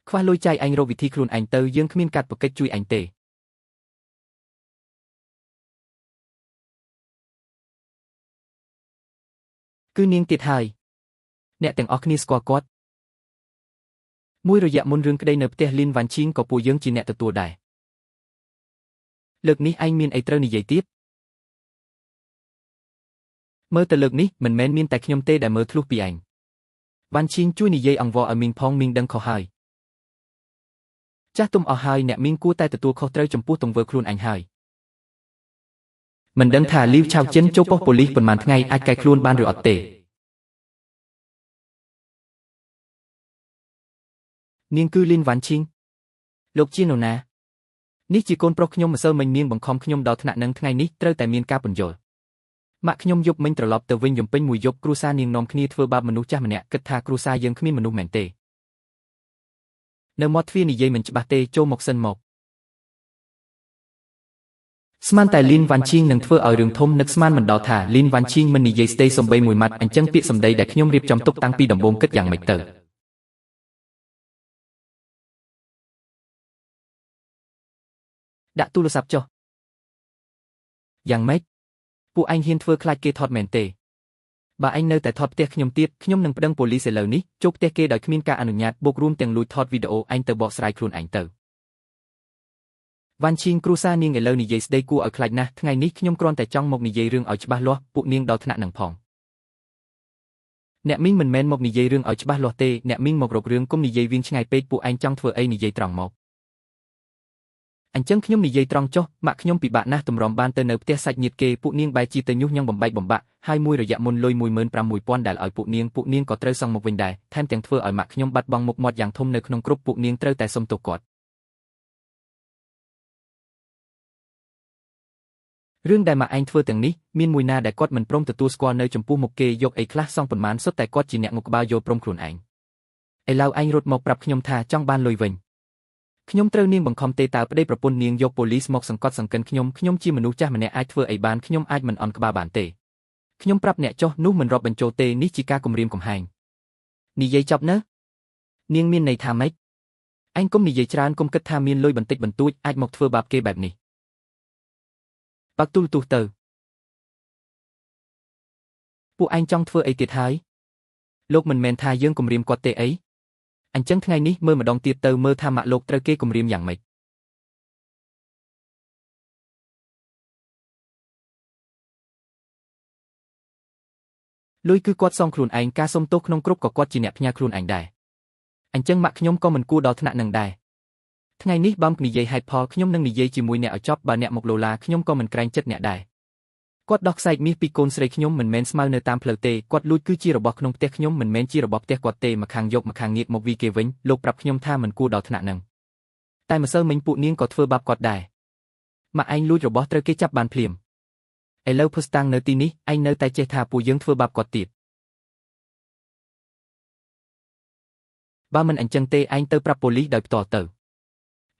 ខ្វះលុយចាយឯងរកវិធីខ្លួនឯងទៅយើងគ្មានកាត់ប្រកិច្ចជួយឯងទេគឺនាងទៀតហើយអ្នកទាំងអស់គ្នាស្គាល់គាត់មួយរយៈមុនរឿងក្តីនៅផ្ទះលីនវ៉ាន់ឈីងក៏ពួកយើងជាអ្នកទទួលដែរលើកនេះឯងមានអីត្រូវនិយាយទៀតមើលទៅលើកនេះមិនមែនមានតែខ្ញុំទេដែលមើលធ្លុះពីឯងវ៉ាន់ឈីងជួយនិយាយអង្វរឲ្យមីងផងមីងដឹងខុសហើយចាស់ទុំអស់ហើយអ្នកមីងគួរតែទទួលខុសត្រូវចំពោះទង្វើខ្លួនឯងហើយមិនដឹងថាលីវឆៅចិនចូលប៉ុស្តិ៍ប៉ូលីសប៉ុន្មានថ្ងៃអាចកែខ្លួនបានឬអត់ទេនាងគឺលីនវ៉ាន់ឈីងលោកជានរណានេះជាកូនប្រុសខ្ញុំម្សិលមិញនាងបង្ខំខ្ញុំដល់ថ្នាក់នឹងថ្ងៃនេះត្រូវតែមានការពន្យល់ម៉ាក់ខ្ញុំយប់មិញត្រឡប់ទៅវិញយំពេញមួយយប់គ្រួសារនាងនាំគ្នាធ្វើបាបមនុស្សចាស់ម្នាក់គិតថាគ្រួសារយើងគ្មានមនុស្សមែនទេនៅមាត់ទ្វារនិយាយមិនច្បាស់ទេចូលមកសិនមកស្មានតែលីនវ៉ាន់ឈីងនឹងធ្វើឲ្យរឿងធំនឹកស្មានមិនដល់ថាលីនវ៉ាន់ឈីងមិននិយាយស្ដីសំបីមួយម៉ាត់អញ្ចឹងពាក្យសម្ដីដែលខ្ញុំរៀបចំទុកតាំងពីដំបូងគិតយ៉ាងម៉េចទៅដាក់ទូរស័ព្ទចុះយ៉ាងម៉េចពួកឯងហ៊ានធ្វើខ្លាចគេថតមែនទេបើឯងនៅតែថតផ្ទះខ្ញុំទៀតខ្ញុំនឹងប្តឹងប៉ូលីសឥឡូវនេះចូលផ្ទះគេដោយគ្មានការអនុញ្ញាតបូករួមទាំងលួចថតវីដេអូឯងទៅបកស្រាយខ្លួនឯងទៅវ៉ាន់ឈីងគ្រួសារនាងឥឡូវនិយាយស្ដីគួរឲ្យខ្លាចណាស់ថ្ងៃនេះខ្ញុំគ្រាន់តែចង់មកនិយាយរឿងឲ្យច្បាស់លាស់ពួកនាងដល់ថ្នាក់នឹងផងអ្នកមីងមិនមែនមកនិយាយរឿងឲ្យច្បាស់លាស់ទេអ្នកមីងមករករឿងគុំនិយាយវៀងឆ្ងាយពេកពួកឯងចង់ធ្វើអីនិយាយត្រង់មកអញ្ចឹងខ្ញុំនិយាយត្រង់ចុះម៉ាក់ខ្ញុំពិបាកណាស់ទម្រាំបានទៅនៅផ្ទះសាច់ញាតិគេពួកនាងបែរជាទៅញុះញង់បំបែកបំបាក់ហើយមួយរយៈមុនលុយ15000ដែលឲ្យពួកនាងក៏ត្រូវសងមកវិញដែរថែមទាំងធ្វើឲ្យម៉ាក់ខ្ញុំបាត់បង់មុខមាត់យ៉ាងធំនៅក្នុងគ្រប់ពួកនាងត្រូវតែសុំទោសគាត់រឿងដែលម៉ាក់ឯងធ្វើទាំងនេះមានមួយណាដែលគាត់មិនព្រមទទួលស្គាល់នៅចំពោះមុខគេយកអីខ្លះសងប៉ុន្មានសុទ្ធតែគាត់ជាអ្នកងក់ក្បាលយល់ព្រមខ្លួនឯងឥឡូវឯងរត់មកប្រាប់ខ្ញុំថាចង់បានលុយវិញខ្ញុំត្រូវនាងបង្ខំទេតើប្តីប្រពន្ធនាងយកប៉ូលីសមកសង្កត់សង្កិនខ្ញុំខ្ញុំជាមនុស្សចាស់ម្នាក់អាចធ្វើអីបានខ្ញុំអាចមិនអន់ក្បាលបានទេខ្ញុំប្រាប់អ្នកចុះនោះមិនរាប់បញ្ចូលទេនេះជាការគំរាមកំហែងនិយាយចប់នៅនាងមានន័យថាម៉េចឯងគុំនិយាយច្រើនគុំគិតថាមានលុយបន្តិចបន្តួចអាចមកធ្វើបាបគេបែបនេះបើកទូរទស្សន៍ទៅពួកឯងចង់ធ្វើអីទៀតហើយលោកមិនមែនថាយើងគំរាមគាត់ទេអីអញ្ចឹងថ្ងៃនេះមើលម្ដងទៀតទៅមើលថាម៉ាក់លោកត្រូវគេគំរាមយ៉ាងម៉េច លុយគឺគាត់សងខ្លួនឯងការសុំទោសក្នុងគ្រប់ក៏គាត់ជាអ្នកផ្ញើខ្លួនឯងដែរអញ្ចឹងម៉ាក់ខ្ញុំក៏មិនគួរដល់ថ្នាក់នឹងដែរថ្ងៃនេះបើនិយាយហេតុផលខ្ញុំនឹងនិយាយជាមួយអ្នកឲ្យចប់បើអ្នកមកឡូឡាខ្ញុំក៏មិនក្រែងចិត្តអ្នកដែរគាត់ដោះខ្សែមាសពីកូនស្រីខ្ញុំមិនមែនស្មៅនៅតាមផ្លូវទេគាត់លួចគឺជារបស់ក្នុងផ្ទះខ្ញុំមិនមែនជារបស់ផ្ទះគាត់ទេម្ខាងយកម្ខាងងាកមកវីគេវិញលោកប្រាប់ខ្ញុំថាមិនគួរដល់ថ្នាក់នឹងតែម្សិលមិញពួកនាងក៏ធ្វើបាបគាត់ដែរម៉ាក់ឯងលួចរបស់ត្រូវគេចាប់បានភ្លាមឥឡូវភស្តុតាងនៅទីនេះឯងនៅតែចេះថាពួកយើងធ្វើបាបគាត់ទៀតបើមិនអញ្ចឹងទេឯងទៅប្រាប់ប៉ូលីសដោយផ្ទាល់ទៅ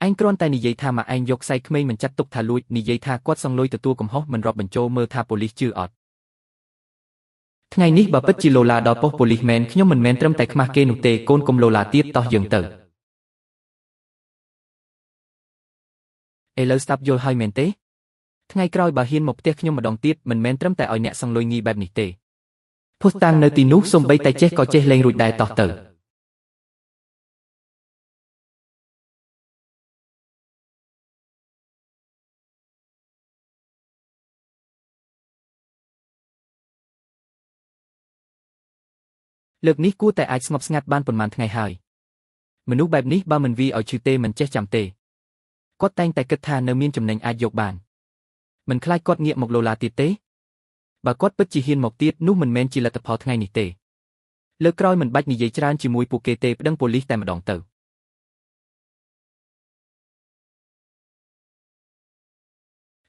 ឯងគ្រាន់តែនិយាយថាម៉ាក់ឯងយកខ្សែក្មេងមិនចាត់ទុកថាលួចនិយាយថាគាត់សងលុយទទួលកំហុសមិនរាប់បញ្ចូលមើលថាប៉ូលីសជឿអត់ថ្ងៃនេះបើពិតជាឡូឡាដល់ប៉ុស្តិ៍ប៉ូលីសមែនខ្ញុំមិនមែនត្រឹមតែខ្មាស់គេនោះទេកូនកុំឡូឡាទៀតតោះយើងទៅឥឡូវស្ដាប់យល់ហើយមែនទេថ្ងៃក្រោយបើហ៊ានមកផ្ទះខ្ញុំម្ដងទៀតមិនមែនត្រឹមតែឲ្យអ្នកសងលុយងាយបែបនេះទេភស្តុតាងនៅទីនោះសូម្បីតែចេះក៏ចេះលេងរួចដែរតោះទៅលើកនេះគួរតែអាចស្ងប់ស្ងាត់បានប៉ុន្មានថ្ងៃហើយមនុស្សបែបនេះបើមិនវីឲ្យឈឺទេមិនចេះចាំទេគាត់តែងតែគិតថានៅមានចំណេញអាចយកបានមិនខ្លាចគាត់ងាកមកឡូឡាទៀតទេបើគាត់ពិតជាហ៊ានមកទៀតនោះមិនមែនជាលទ្ធផលថ្ងៃនេះទេលើកក្រោយមិនបាច់និយាយច្រើនជាមួយពួកគេទេប្តឹងប៉ូលីសតែម្ដងទៅ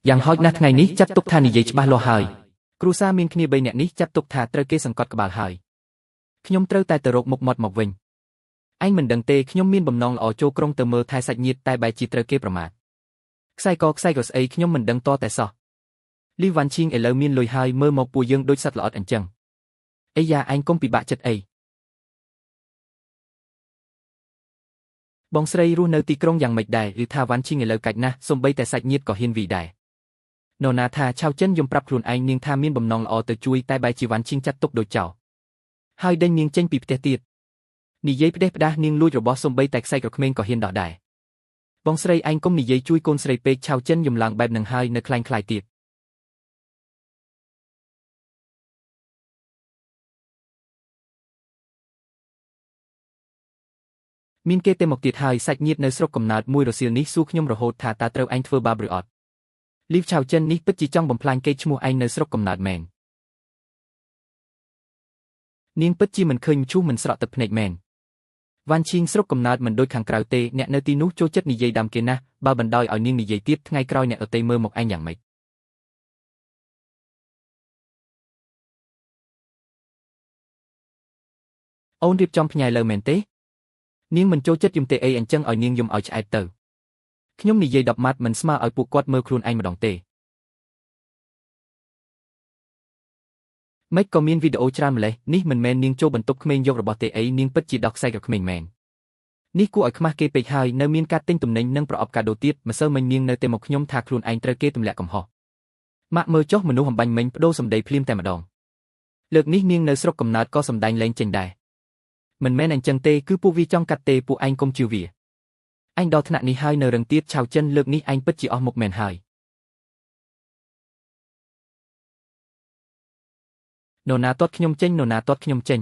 យ៉ាងហោចណាស់ថ្ងៃនេះចាត់ទុកថានិយាយច្បាស់លាស់ហើយគ្រួសារមានគ្នា3នាក់នេះចាត់ទុកថាត្រូវគេសង្កត់ក្បាលហើយខ្ញុំត្រូវតែទៅរកមុខមាត់មកវិញឯងមិនដឹងទេខ្ញុំមានបំណងល្អចូលក្រុងទៅមើលថែសាច់ញាតិតែបែរជាត្រូវគេប្រមាថខ្សែកខ្សែក៏ស្អីខ្ញុំមិនដឹងតតែសោះលីវ៉ាន់ឈីងឥឡូវមានលុយហើយមើលមកពួកយើងដូចសត្វល្អិតអញ្ចឹងអីយ៉ាឯងកុំពិបាកចិត្តអីបងស្រីរស់នៅទីក្រុងយ៉ាងម៉េចដែរឬថាវ៉ាន់ឈីងឥឡូវកាច់ណាស់សូម្បីតែសាច់ញាតិក៏ហ៊ានវីដែរនរណាថាឆៅចិនយំប្រាប់ខ្លួនឯងនាងថាមានបំណងល្អទៅជួយតែបែរជាវ៉ាន់ឈីងចាត់ទុកដូចចោលហើយដេញនាងចេញពីផ្ទះទៀតនិយាយផ្ដេសផ្ដាស់នាងលួចរបស់សូម្បីតែខ្សែក្រក្មេងក៏ហ៊ានដោះដែរបងស្រីឯងកុំនិយាយជួយកូនស្រីពេកឆៅចិនយំឡើងបែបនឹងហើយនៅខ្លាំងខ្លាយទៀតមានគេទេមកទៀតហើយសាច់ញាតិនៅស្រុកកំណើតមួយរសៀលនេះសួរខ្ញុំរហូតថាតើត្រូវឯងធ្វើបាបឬអត់លីវឆៅចិននេះពិតជាចង់បំផ្លាញកេរ្តិ៍ឈ្មោះឯងនៅស្រុកកំណើតមែននាងពិតជាមិនឃើញមឈូសមិនស្រក់ទឹកភ្នែកមែនវ៉ាន់ឈីងស្រុកកំណើតមិនដូចខាងក្រៅទេអ្នកនៅទីនោះចូលចិត្តនិយាយដើមគេណាស់បើបណ្ដោយឲ្យនាងនិយាយទៀតថ្ងៃក្រោយអ្នកដទៃមើលមកឯងយ៉ាងម៉េចអូនរៀបចំផ្ញើលើមែនទេនាងមិនចូលចិត្តយំទេអីអញ្ចឹងឲ្យនាងយំឲ្យឆ្អែតទៅខ្ញុំនិយាយ10ម៉ាត់មិនស្មើឲ្យពួកគាត់មើលខ្លួនឯងម្ដងទេមិនក៏មានវីដេអូច្រើនម្លេះនេះមិនមែននាងចូលបន្ទប់ក្មេងយករបស់ទេអីនាងពិតជាដោះខ្សែក្រក្មេងមែននេះគួរឲ្យខ្មាស់គេពេកហើយនៅមានការទិញទំនិញនិងប្រអប់កាដូទៀតម្សិលមិញនាងនៅតែមកខ្ញុំថាខ្លួនឯងត្រូវគេទម្លាក់កំហុសម៉ាក់មើលចុះមនុស្សអំបញ្ញមិញបដូរសម្ដីភ្លាមតែម្ដងលើកនេះនាងនៅស្រុកកំណើតក៏សម្ដែងលែងចេញដែរមិនមែនអញ្ចឹងទេគឺពួកវាចង់កាត់ទេពួកឯងកុំជឿវាឯងដល់ថ្នាក់នេះហើយនៅរឹងទៀតឆៅចិនលើកនេះឯងពិតជាអស់មុខមែនហើយនរណាទាត់ខ្ញុំចេញនរណាទាត់ខ្ញុំចេញ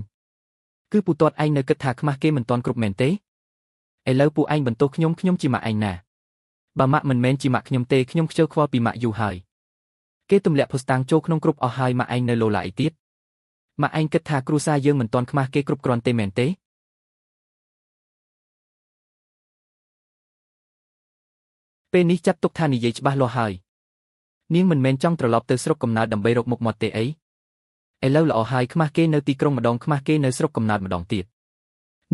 គឺពូទាត់ឯងនៅគិតថាខ្មាស់គេមិនទាន់គ្រប់មែនទេឥឡូវពួកឯងបន្ទោសខ្ញុំខ្ញុំជាម៉ាក់ឯងណាបើម៉ាក់មិនមែនជាម៉ាក់ខ្ញុំទេខ្ញុំខ្ជិលខ្វល់ពីម៉ាក់យូរហើយគេទម្លាក់ភស្តុតាងចូលក្នុងគ្រប់អស់ហើយម៉ាក់ឯងនៅឡូឡាអីទៀតម៉ាក់ឯងគិតថាគ្រួសារយើងមិនទាន់ខ្មាស់គេគ្រប់គ្រាន់ទេមែនទេពេលនេះចាត់ទុកថានិយាយច្បាស់លាស់ហើយនាងមិនមែនចង់ត្រឡប់ទៅស្រុកកំណើតដើម្បីរកមុខមាត់ទេអីឥឡូវល្អហើយខ្មាស់គេនៅទីក្រុងម្ដងខ្មាស់គេនៅស្រុកកំណើតម្ដងទៀត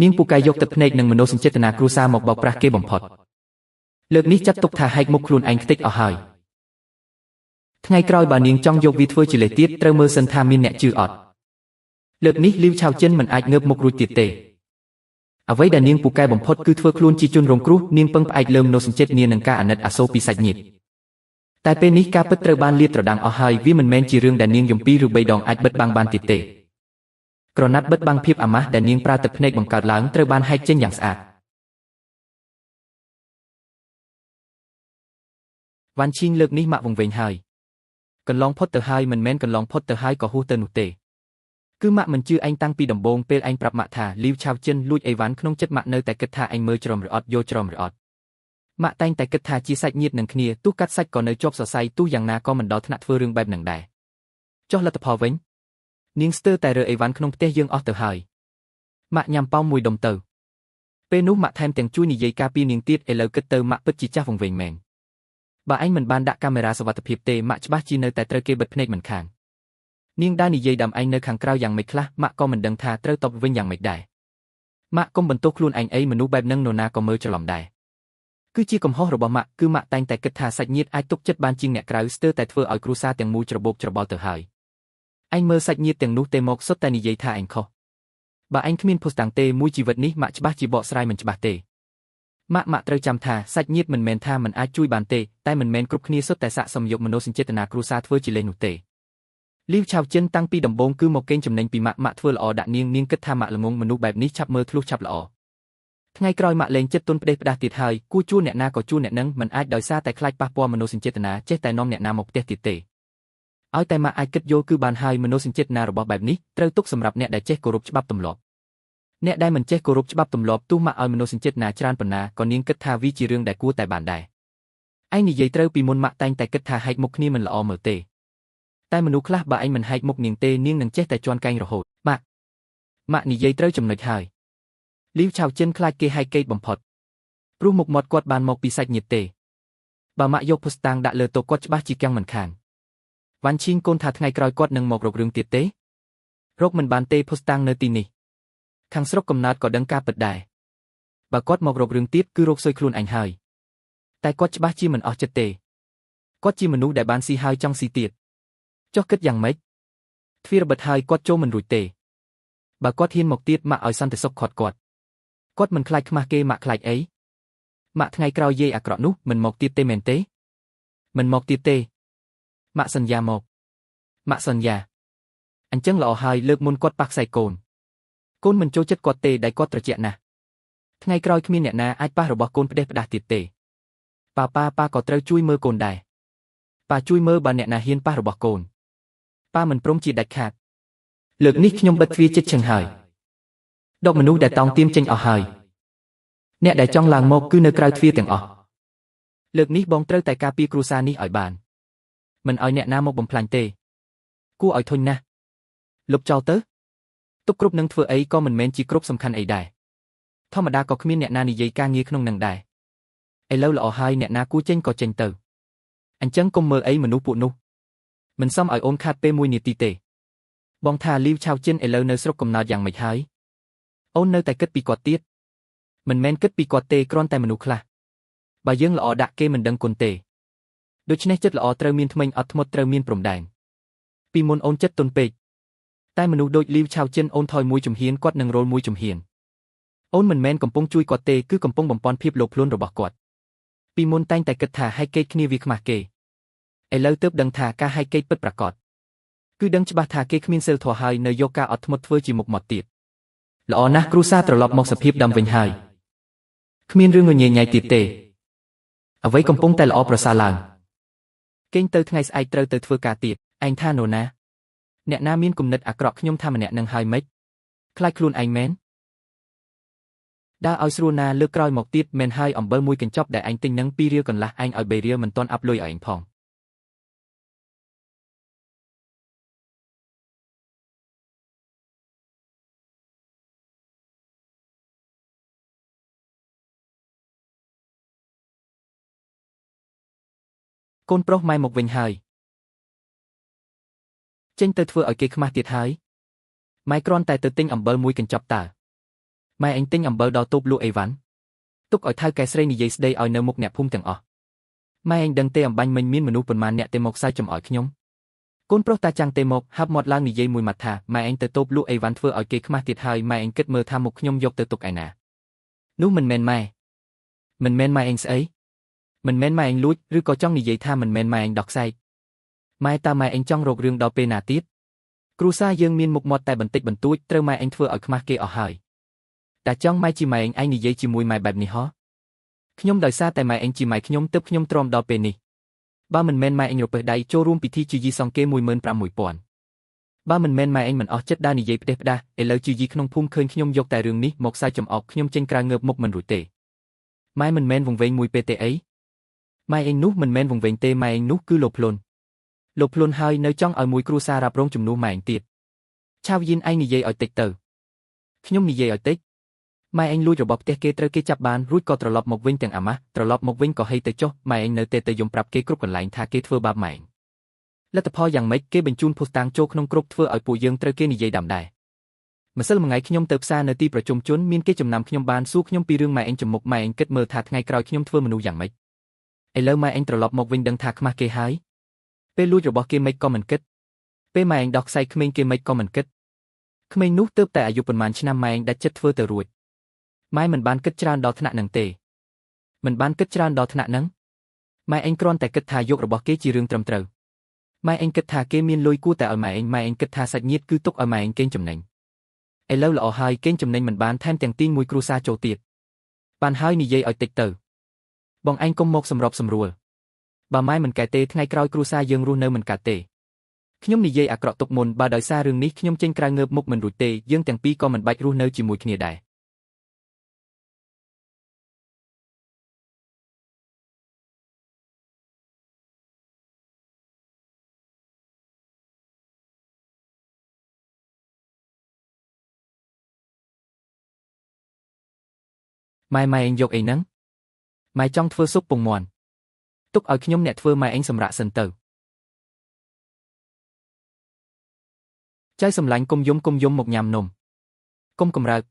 នាងពូកែយកទឹកភ្នែកនិងមនោសញ្ចេតនាគ្រួសារមកបោកប្រាស់គេបំផុតលើកនេះចាត់ទុកថាហែកមុខខ្លួនឯងខ្ទេចអស់ហើយថ្ងៃក្រោយបើនាងចង់យកវាធ្វើជាលេសទៀតត្រូវមើលសិនថាមានអ្នកជឿអត់លើកនេះលីវឆៅចិនមិនអាចងើបមុខរួចទៀតទេអ្វីដែលនាងពូកែបំផុតគឺធ្វើខ្លួនជាជនរងគ្រោះនាងពឹងផ្អែកលើមនោសញ្ចេតនានិងការអាណិតអាសូរពីសាច់ញាតិតែពេលនេះការពិតត្រូវបានលាតត្រដាងអស់ហើយវាមិនមែនជារឿងដែលនាងយំពីរឬបីដងអាចបិទបាំងបានទៀតទេក្រណាត់បិទបាំងភាពអាម៉ាស់ដែលនាងប្រើទឹកភ្នែកបង្កើតឡើងត្រូវបានហែកចេញយ៉ាងស្អាតវ៉ាន់ឈីងលើកនេះម៉ាក់វង្វេងហើយកន្លងផុតទៅហើយមិនមែនកន្លងផុតទៅហើយក៏ហួសទៅនោះទេ គឺម៉ាក់មិនជឿឯងតាំងពីដំបូងពេលឯងប្រាប់ម៉ាក់ថាលីវឆាវចិនលួចអីវ៉ាន់ក្នុងចិត្តម៉ាក់នៅតែគិតថាឯងមើលច្រំឬអត់យល់ច្រំឬអត់ម៉ាក់តែងតែគិតថាជាសាច់ញាតិនឹងគ្នាទោះកាត់សាច់ក៏នៅជាប់សរសៃទោះយ៉ាងណាក៏មិនដល់ថ្នាក់ធ្វើរឿងបែបនឹងដែរចុះលទ្ធផលវិញនាងស្ទើរតែរើអីវ៉ាន់ក្នុងផ្ទះយើងអស់ទៅហើយម៉ាក់ញ៉ាំប៉ោមមួយដុំទៅពេលនោះម៉ាក់ថែមទាំងជួយនិយាយការពារនាងទៀតឥឡូវគិតទៅម៉ាក់ពិតជាចាស់វង្វេងមែនបើឯងមិនបានដាក់កាមេរ៉ាសុវត្ថិភាពទេម៉ាក់ច្បាស់ជានៅតែត្រូវគេបិទភ្នែកមិនខាននាងដើរនិយាយដើមឯងនៅខាងក្រៅយ៉ាងម៉េចខ្លះម៉ាក់ក៏មិនដឹងថាត្រូវតបវិញយ៉ាងម៉េចដែរម៉ាក់កុំបន្ទោសខ្លួនឯងអីមនុស្សបែបនឹងនរណាក៏មើលច្រឡំដែរគឺជាកំហុសរបស់ម៉ាក់គឺម៉ាក់តែងតែគិតថាសាច់ញាតិអាចទុកចិត្តបានជាងអ្នកក្រៅស្ទើរតែធ្វើឲ្យគ្រួសារទាំងមូលច្របូកច្របល់ទៅហើយឯងមើលសាច់ញាតិទាំងនោះទេមកសុទ្ធតែនិយាយថាឯងខុសបើឯងគ្មានភស្តុតាងទេមួយជីវិតនេះម៉ាក់ច្បាស់ជាបកស្រាយមិនច្បាស់ទេម៉ាក់ត្រូវចាំថាសាច់ញាតិមិនមែនថាមិនអាចជួយបានទេតែមិនមែនគ្រប់គ្នាសុទ្ធតែស័ក្តិសមយកមនោសញ្ចេតនាគ្រួសារធ្វើជាលេសនោះទេលីវឆាវចិនតាំងពីដំបូងគឺមកកេងចំណេញពីម៉ាក់ធ្វើល្អដាក់នាងនាងគិតថាម៉ាក់ល្ងងមនុស្សបែបនេះឆាប់មើលធ្លុះឆាប់ល្អថ្ងៃក្រោយម៉ាក់លែងចិត្តទុនផ្ដេសផ្ដាស់ទៀតហើយគួរជួអ្នកណាក៏ជួអ្នកនឹងមិនអាចដោយសារតែខ្លាចប៉ះពាល់មនោសញ្ចេតនាចេះតែនាំអ្នកណាមកផ្ទះទៀតទេឲ្យតែម៉ាក់អាចគិតយល់គឺបានហើយមនោសញ្ចេតនារបស់បែបនេះត្រូវទុកសម្រាប់អ្នកដែលចេះគោរពច្បាប់ទម្លាប់អ្នកដែលមិនចេះគោរពច្បាប់ទម្លាប់ទោះម៉ាក់ឲ្យមនោសញ្ចេតនាច្រើនប៉ុណ្ណាក៏នាងគិតថាវាជារឿងដែលគួរតែបានដែរឯងនិយាយត្រូវពីមុនម៉ាក់តែងតែគិតថាហែកមុខគ្នាមិនល្អមើលទេតែមនុស្សខ្លះបើឯងមិនហែកមុខនាងទេនាងនឹងចេះតែជន់កែងរហូតម៉ាក់និយាយត្រូវចំណុចហើយលីវឆាវចិនខ្លាចគេហែកកេតបំផុតព្រោះមុខមាត់គាត់បានមកពីសាច់ញាតិទេបើម៉ាក់យកភស្តុតាងដាក់លើតុគាត់ច្បាស់ជាកាំងមិនខានវ៉ាន់ឈីងកូនថាថ្ងៃក្រោយគាត់នឹងមករករឿងទៀតទេរកមិនបានទេភស្តុតាងនៅទីនេះខាងស្រុកកំណើតក៏ដឹងការពិតដែរបើគាត់មករករឿងទៀតគឺរកសុយខ្លួនឯងហើយតែគាត់ច្បាស់ជាមិនអស់ចិត្តទេគាត់ជាមនុស្សដែលបានស៊ីហើយចង់ស៊ីទៀតចុះគិតយ៉ាងម៉េចទ្វារបិទហើយគាត់ចូលមិនរួចទេបើគាត់ហ៊ានមកទៀតម៉ាក់ឲ្យសន្តិសុខខាត់គាត់គាត់មិនខ្លាចខ្មាស់គេម៉ាក់ខ្លាចអីម៉ាក់ថ្ងៃក្រោយយាយអាក្រក់នោះមិនមកទៀតទេមែនទេមិនមកទៀតទេម៉ាក់សន្យាមកម៉ាក់សន្យាអញ្ចឹងល្អហើយលើកមុនគាត់ប៉ះខ្សែកូនកូនមិនចូលចិត្តគាត់ទេដែលគាត់ត្រជាក់ណាស់ថ្ងៃក្រោយគ្មានអ្នកណាអាចប៉ះរបស់កូនផ្ដេសផ្ដាស់ទៀតទេប៉ាប៉ាក៏ត្រូវជួយមើលកូនដែរប៉ាជួយមើលបើអ្នកណាហ៊ានប៉ះរបស់កូនប៉ាមិនព្រមជាដាច់ខាតលើកនេះខ្ញុំបិទទ្វារចិត្តឈឹងហើយដកមនុស្សដែលតោងទៀមចេញអស់ហើយអ្នកដែលចង់ឡើងមកគឺនៅក្រៅទ្វារទាំងអស់លើកនេះបងត្រូវតែការពារគ្រួសារនេះឲ្យបានមិនឲ្យអ្នកណាមកបំផ្លាញទេគួរឲ្យធុញណាស់លុបចោលទៅទុកគ្រប់នឹងធ្វើអីក៏មិនមែនជាគ្រប់សំខាន់អីដែរធម្មតាក៏គ្មានអ្នកណានិយាយការងារក្នុងនឹងដែរឥឡូវល្អហើយអ្នកណាគួរចេញក៏ចេញទៅអញ្ចឹងកុំមើលអីមនុស្សពួកនោះមិនសមឲ្យអូនខាត់ពេលមួយនាទីទេបងថាលីវឆាវចិនឥឡូវនៅស្រុកកំណើតយ៉ាងម៉េចហើយអូននៅតែគិតពីគាត់ទៀតមិនមែនគិតពីគាត់ទេគ្រាន់តែមនុស្សខ្លះបើយើងល្អដាក់គេមិនដឹងគុណទេដូច្នេះចិត្តល្អត្រូវមានធ្មេញអត់ធ្មត់ត្រូវមានព្រំដែនពីមុនអូនចិត្តទន់ពេកតែមនុស្សដូចលីវឆាវចិនអូនថយមួយជំហានគាត់នឹងរលមួយជំហានអូនមិនមែនកំពុងជួយគាត់ទេគឺកំពុងបំពន់ភាពលោភលន់របស់គាត់ពីមុនតែងតែគិតថាហែកកេតគ្នាវាខ្មាស់គេឥឡូវទើបដឹងថាការហែកកេតពិតប្រាកដគឺដឹងច្បាស់ថាគេគ្មានសិលធម៌ហើយនៅយកការអត់ធ្មត់ធ្វើជាមុខមាត់ទៀតល្អណាស់គ្រួសារត្រឡប់មកសភាពដើមវិញហើយគ្មានរឿងញញញ៉ៃទៀតទេអ្វីកំពុងតែល្អប្រសើរឡើងគេងទៅថ្ងៃស្អែកត្រូវទៅធ្វើការទៀតឯងថានរណាអ្នកណាមានគំនិតអាក្រក់ខ្ញុំថាម្នាក់នឹងហើយម៉េចខ្លាចខ្លួនឯងមែនដើរឲ្យស្រួលណាលើកក្រោយមកទៀតមែនហើយអំបិលមួយកញ្ចប់ដែលឯងទិញនឹង2រៀលកន្លះឯងឲ្យ3រៀលមិនទាន់អាប់លុយឲ្យឯងផងកូនប្រុសម៉ែមកវិញហើយចេញទៅធ្វើឲ្យគេខ្មាស់ទៀតហើយម៉ែគ្រាន់តែទៅទិញអំបិលមួយកញ្ចប់តើម៉ែឯងទិញអំបិលដល់តូបលក់អីវ៉ាន់ទុកឲ្យថៅកែស្រីនិយាយស្ដីឲ្យនៅមុខអ្នកភូមិទាំងអស់ម៉ែឯងដឹងទេអំបាញ់មិញមានមនុស្សប៉ុន្មានអ្នកទេមកសើចចំអោយខ្ញុំកូនប្រុសតាចាំងទេមកហាប់មាត់ឡើងនិយាយមួយម៉ាត់ថាម៉ែឯងទៅតូបលក់អីវ៉ាន់ធ្វើឲ្យគេខ្មាស់ទៀតហើយម៉ែឯងគិតមើលថាមុខខ្ញុំយកទៅទុកឯណានោះមិនមែនម៉ែមិនមែនម៉ែឯងស្អីមិនមែនម៉ែឯងលួចឬក៏ចង់និយាយថាមិនមែនម៉ែឯងដោះខ្សែម៉ែតើម៉ែឯងចង់រករឿងដល់ពេលណាទៀតគ្រួសារយើងមានមុខមាត់តែបន្តិចបន្តួចត្រូវម៉ែឯងធ្វើឲ្យខ្មាស់គេអស់ហើយតែចង់ម៉ែជាម៉ែឯងនិយាយជាមួយម៉ែបែបនេះហ៎ខ្ញុំដោយសារតែម៉ែឯងជាម៉ែខ្ញុំទើបខ្ញុំទ្រាំដល់ពេលនេះបើមិនមែនម៉ែឯងរពឹសដៃចូលរួមពិធីជាយីសង្គេ15000 បើមិនមែនម៉ែឯងមិនអស់ចិត្តដើរនិយាយផ្ដេសផ្ដាសឥឡូវជាយីក្នុងភូមិឃើញខ្ញុំយកតែរឿងនេះមកសើចចំអកខ្ញុំចេញក្រៅងើបមុខមិនរួចទេម៉ែមិនមែនវង្វេងមួយពេលទេអីម៉ែឯងនោះមិនមែនវង្វេងទេម៉ែឯងនោះគឺលោភលន់លោភលន់ហើយនៅចង់ឲ្យមួយគ្រួសាររ៉ាប់រងជំនួសម៉ែឯងទៀតឆាវយិនឯងនិយាយឲ្យតិចទៅខ្ញុំនិយាយឲ្យតិចម៉ែឯងលួចរបស់ផ្ទះគេត្រូវគេចាប់បានរួចក៏ត្រឡប់មកវិញទាំងអាម៉ាស់ត្រឡប់មកវិញក៏ហីទៅចុះម៉ែឯងនៅតែទៅយំប្រាប់គេគ្រប់កន្លែងថាគេធ្វើបាបម៉ែឯងលទ្ធផលយ៉ាងម៉េចគេបញ្ជូនភស្តុតាងចូលក្នុងគ្រប់ធ្វើឲ្យពួកយើងត្រូវគេនិយាយដាំដែរម្សិលមួយថ្ងៃខ្ញុំទៅផ្សារនៅទីប្រជុំជនមានគេចំណាំខ្ញុំបានសួរខ្ញុំពីរឿងម៉ែឯងចំមុខម៉ែឯងគិតមើលថាថ្ងៃក្រោយខ្ញុំធ្វើមនុស្សយ៉ាងម៉េចឥឡូវម៉ែឯងត្រឡប់មកវិញដឹងថាខ្មាស់គេហើយពេលលួចរបស់គេមិនក៏មិនគិតពេលម៉ែឯងដោះខ្សែក្មេងគេមិនក៏មិនគិតក្មេងនោះទើបតែអាយុប៉ុន្មានឆ្នាំម៉ែឯងដាច់ចិត្តធ្វើទៅរួចម៉ែមិនបានគិតច្រើនដល់ថ្នាក់នឹងទេមិនបានគិតច្រើនដល់ថ្នាក់នឹងម៉ែឯងគ្រាន់តែគិតថាយករបស់គេជារឿងត្រឹមត្រូវម៉ែឯងគិតថាគេមានលុយគួរតែឲ្យម៉ែឯងម៉ែឯងគិតថាសាច់ញាតិគឺទុកឲ្យម៉ែឯងកេងចំណេញឥឡូវល្អហើយកេងចំណេញមិនបានថែមទាំងទាញមួយគ្រួសារចូលទៀតបានហើយនិយាយឲ្យតិចទៅបងឯងកុំមកសម្របសម្រួលបើម៉ែមិនកែទេថ្ងៃក្រោយគ្រួសារយើងរស់នៅមិនកាត់ទេខ្ញុំនិយាយអាក្រក់ទុកមុនបើដោយសាររឿងនេះខ្ញុំចេញក្រៅងើបមុខមិនរួចទេយើងទាំងពីរក៏មិនបាច់រស់នៅជាមួយគ្នាដែរម៉ែម៉ែឯងយកអីហ្នឹងម៉ែចង់ធ្វើស៊ុបពងមាន់ទុកឲ្យខ្ញុំអ្នកធ្វើម៉ែឯងសម្រាកសិនទៅចៅសម្លាញ់គុំយំគុំយំមកញ៉ាំនំគុំកម្រើក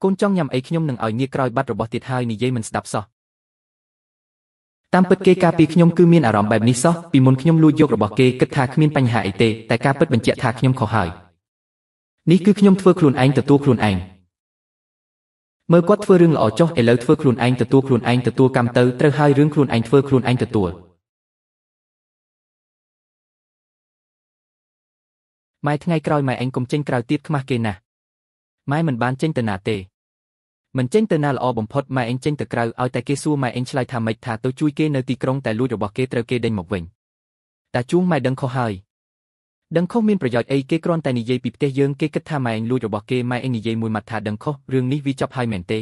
កូនចង់ញ៉ាំអីខ្ញុំនឹងឲ្យងាកក្រោយបាត់របស់ទៀតហើយនិយាយមិនស្ដាប់សោះតាមពិតគេកាលពីខ្ញុំគឺមានអារម្មណ៍បែបនេះសោះពីមុនខ្ញុំលួចយករបស់គេគិតថាគ្មានបញ្ហាអីទេតែការពិតបញ្ជាក់ថាខ្ញុំខុសហើយនេះគឺខ្ញុំធ្វើខ្លួនឯងទទួលខ្លួនឯងមើលគាត់ធ្វើរឿងល្អចុះឥឡូវធ្វើខ្លួនឯងទទួលខ្លួនឯងទទួលកម្មទៅត្រូវហើយរឿងខ្លួនឯងធ្វើខ្លួនឯងទទួលម៉ែថ្ងៃក្រោយម៉ែឯងកុំចេញក្រៅទៀតខ្មាស់គេណាស់ម៉ែមិនបានចេញទៅណាទេមិនចេញទៅណាល្អបំផុតម៉ែឯងចេញទៅក្រៅឲ្យតែគេសួរម៉ែឯងឆ្លើយថាម៉េចថាទៅជួយគេនៅទីក្រុងតែលួចរបស់គេត្រូវគេដេញមកវិញតាជួងម៉ែដឹងខុសហើយដឹងខុសមានប្រយោជន៍អីគេគ្រាន់តែនិយាយពីផ្ទះយើងគេគិតថាម៉ែឯងលួចរបស់គេម៉ែឯងនិយាយមួយម៉ាត់ថាដឹងខុសរឿងនេះវាចប់ហើយមែនទេ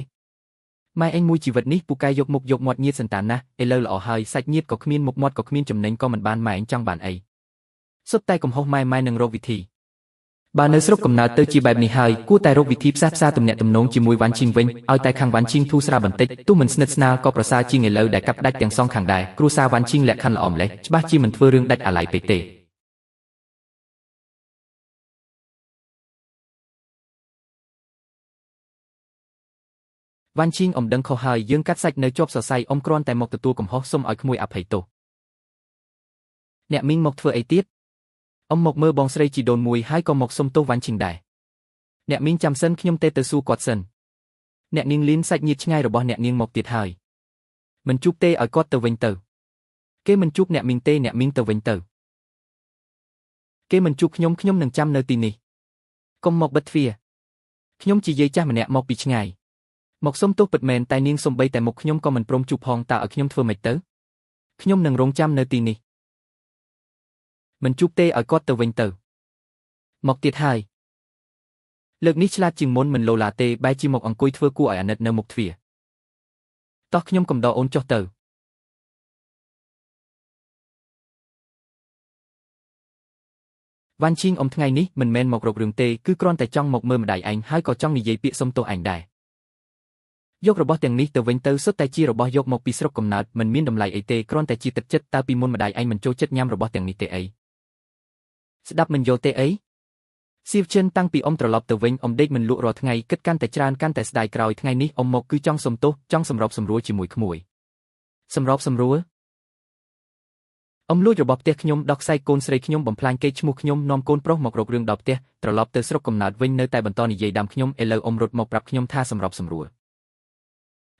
ម៉ែឯងមួយជីវិតនេះពូកែយកមុខយកមាត់ញាតសន្តានណាស់ឥឡូវល្អហើយសាច់ញាតិក៏គ្មានមុខមាត់ក៏គ្មានចំណេញក៏មិនបានម៉ែឯងចង់បានអីសុទ្ធតែកំហុសម៉ែម៉ែនឹងរកវិធីបើនៅស្រុកកំណើតទៅជាបែបនេះហើយគួរតែរកវិធីផ្សះផ្សាទំនាក់ទំនងជាមួយវ៉ាន់ឈីងវិញឲ្យតែខាងវ៉ាន់ឈីងធូរស្រាលបន្តិចទោះមិនស្និទ្ធស្នាលក៏ប្រសើរជាងឥឡូវដែលកាប់ដាច់ទាំងសងខាងដែរគ្រួសារវ៉ាន់ឈីងលក្ខខណ្ឌល្អម្ល៉េះច្បាស់ជាមិនធ្វើរឿងដាច់អាល័យពេកទេវ៉ាន់ឈីងអ៊ំដឹងខុសហើយយើងកាត់សាច់នៅជាប់សរសៃអ៊ំគ្រាន់តែមកទទួលកំហុសសុំឲ្យក្មួយអភ័យទោសអ្នកមីងមកធ្វើអីទៀតអ៊ំមកមើលបងស្រីជីដូនមួយហើយក៏មកសុំទោសវ៉ាន់ឈីងដែរអ្នកមីងចាំសិនខ្ញុំទេទៅសួរគាត់សិនអ្នកនាងលីនសាច់ញាតិឆ្ងាយរបស់អ្នកនាងមកទៀតហើយមិនជួបទេឲ្យគាត់ទៅវិញទៅគេមិនជួបអ្នកមីងទេអ្នកមីងទៅវិញទៅគេមិនជួបខ្ញុំខ្ញុំនឹងចាំនៅទីនេះកុំមកបិទទ្វារខ្ញុំជាយាយចាស់ម្នាក់មកពីឆ្ងាយមកសុំទោសពិតមែនតែនាងសំបីតែមុខខ្ញុំក៏មិនព្រមជួបផងតើឲ្យខ្ញុំធ្វើម៉េចទៅខ្ញុំនឹងរងចាំនៅទីនេះមិនជួបទេឲ្យគាត់ទៅវិញទៅមកទៀតហើយលើកនេះឆ្លាតជាងមុនមិនឡូឡាទេបែរជាមកអង្គុយធ្វើគួរឲ្យអាណិតនៅមុខទ្វារតោះខ្ញុំកំដរអូនចុះទៅវ៉ាន់ឈីងអ៊ំថ្ងៃនេះមិនមែនមករករឿងទេគឺគ្រាន់តែចង់មកមើលម្ដាយឯងហើយក៏ចង់និយាយពាក្យសុំទោសឯងដែរយករបស់ទាំងនេះទៅវិញទៅសុទ្ធតែជារបស់យកមកពីស្រុកកំណើតមិនមានតម្លៃអីទេគ្រាន់តែជាទឹកចិត្តតើពីមុនម្ដាយឯងមិនចូលចិត្តញ៉ាំរបស់ទាំងនេះទេអីស្ដាប់មិនយល់ទេអីសៀវជិនតាំងពីអ៊ំត្រឡប់ទៅវិញអ៊ំដេកមិនលក់រាល់ថ្ងៃគិតកាន់តែច្រើនកាន់តែស្ដាយក្រោយថ្ងៃនេះអ៊ំមកគឺចង់សុំទោសចង់សម្របសម្រួលជាមួយក្មួយសម្របសម្រួលអ៊ំលួចរបស់ផ្ទះខ្ញុំដោះខ្សែកូនស្រីខ្ញុំបំផ្លាញកេរ្តិ៍ឈ្មោះខ្ញុំនាំកូនប្រុសមករករឿងដល់ផ្ទះត្រឡប់ទៅស្រុកកំណើតវិញនៅតែបន្តនិយាយដើមខ្ញុំឥឡូវអ៊ំរត់មកប្រាប់ខ្ញុំថាសម្របសម្រួល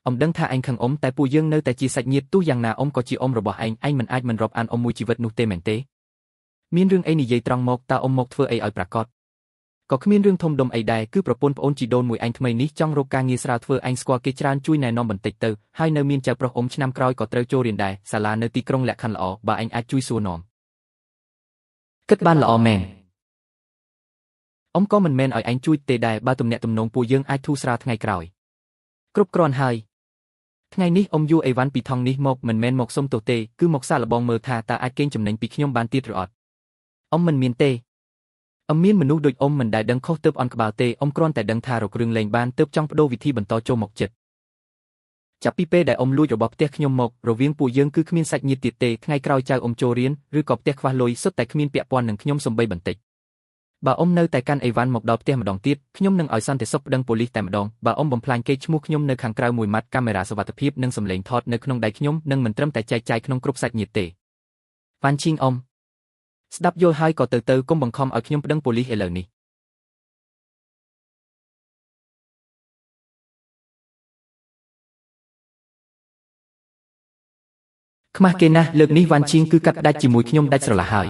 អ៊ំដឹងថាឯងខឹងអ៊ំតែពួកយើងនៅតែជាសាច់ញាតិទោះយ៉ាងណាអ៊ំក៏ជាអ៊ំរបស់ឯងឯងមិនអាចមិនរាប់អានអ៊ំមួយជីវិតនោះទេមែនទេមានរឿងអីនិយាយត្រង់មកតើអ៊ំមកធ្វើអីឲ្យប្រាកដក៏គ្មានរឿងធំដុំអីដែរគឺប្រពន្ធប្អូនជីដូនមួយឯងថ្មីនេះចង់រកការងារស្រាលធ្វើឯងស្គាល់គេច្រើនជួយណែនាំបន្តិចទៅហើយនៅមានចៅប្រុសអ៊ំឆ្នាំក្រោយក៏ត្រូវចូលរៀនដែរសាលានៅទីក្រុងលក្ខខណ្ឌល្អបើឯងអាចជួយសួរនាំ គិតបានល្អមែនអ៊ំក៏មិនមែនឲ្យឯងជួយទេដែរបើទំនាក់ទំនងពួកយើងអាចធូរស្រាលថ្ងៃក្រោយគ្រប់គ្រាន់ហើយថ្ងៃនេះអ៊ំយូអីវ៉ាន់ពីថងនេះមកមិនមែនមកសុំទោសទេគឺមកសាកល្បងមើលថាតើអាចកេងចំណេញពីខ្ញុំបានទៀតឬអត់អ៊ំមិនមានទេអ៊ំមានមនុស្សដូចអ៊ំមិនដែលដឹងខុសទើបអន់ក្បាលទេអ៊ំគ្រាន់តែដឹងថារករឿងលេងបានទើបចង់ប្ដូរវិធីបន្តចូលមកចិត្តចាប់ពីពេលដែលអ៊ំលួចរបស់ផ្ទះខ្ញុំមករវាងពួកយើងគឺគ្មានសាច់ញាតិទៀតទេថ្ងៃក្រោយចៅអ៊ំចូលរៀនឬក៏ផ្ទះខ្វះលុយសុទ្ធតែគ្មានពាក់ព័ន្ធនឹងខ្ញុំសំបីបន្តិចបើអ៊ំនៅតែកាន់អីវ៉ាន់មកដល់ផ្ទះម្ដងទៀតខ្ញុំនឹងឲ្យសន្តិសុខប្តឹងប៉ូលីសតែម្ដងបើអ៊ំបំផ្លាញកេរ្តិ៍ឈ្មោះខ្ញុំនៅខាងក្រៅមួយម៉ាត់កាមេរ៉ាសុវត្ថិភាពនិងសំឡេងថតនៅក្នុងដៃខ្ញុំនឹងមិនត្រឹមតែចែកចាយក្នុងគ្រប់សាច់ញាតិទេវ៉ាន់ឈីងអ៊ំស្ដាប់យល់ហើយក៏ទៅកុំបង្ខំឲ្យខ្ញុំប្តឹងប៉ូលីសឥឡូវនេះខ្មាស់គេណាស់លើកនេះវ៉ាន់ឈីងគឺកាត់ផ្ដាច់ជាមួយខ្ញុំដាច់ស្រឡះហើយ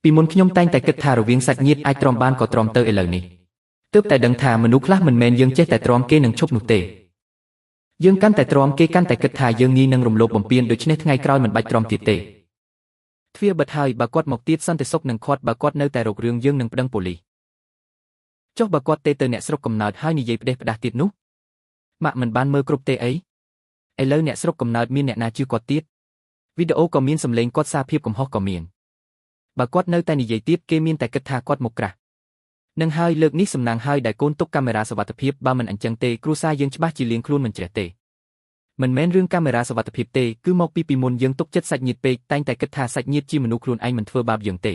ពីមុនខ្ញុំតែងតែគិតថារវាងសាច់ញាតិអាចទ្រាំបានក៏ទ្រាំទៅឥឡូវនេះទើបតែដឹងថាមនុស្សខ្លះមិនមែនយើងចេះតែទ្រាំគេនឹងឈប់នោះទេយើងកាន់តែទ្រាំគេកាន់តែគិតថាយើងងាយនឹងរំលោភបំពានដូច្នេះថ្ងៃក្រោយមិនបាច់ទ្រាំទៀតទេទ្វារបិទហើយបើគាត់មកទៀតសន្តិសុខនឹងខាត់បើគាត់នៅតែរករឿងយើងនឹងប្តឹងប៉ូលីសចុះបើគាត់ទេទៅអ្នកស្រុកកំណើតហើយនិយាយផ្ដេសផ្ដាស់ទៀតនោះម៉ាក់មិនបានមើលគ្រប់ទេអីឥឡូវអ្នកស្រុកកំណើតមានអ្នកណាជឿគាត់ទៀតវីដេអូក៏មានសំឡេងគាត់សារភាពកំហុសក៏មានបើគាត់នៅតែនិយាយទៀតគេមានតែគិតថាគាត់មកក្រាស់នឹងហើយលើកនេះសំណាងហើយដែលកូនទុកកាមេរ៉ាសុវត្ថិភាពបើមិនអញ្ចឹងទេគ្រួសារយើងច្បាស់ជាលាងខ្លួនមិនជ្រះទេមិនមែនរឿងកាមេរ៉ាសុវត្ថិភាពទេគឺមកពីមុនយើងទុកចិត្តសាច់ញាតិពេកតែងតែគិតថាសាច់ញាតិជាមនុស្សខ្លួនឯងមិនធ្វើបាបយើងទេ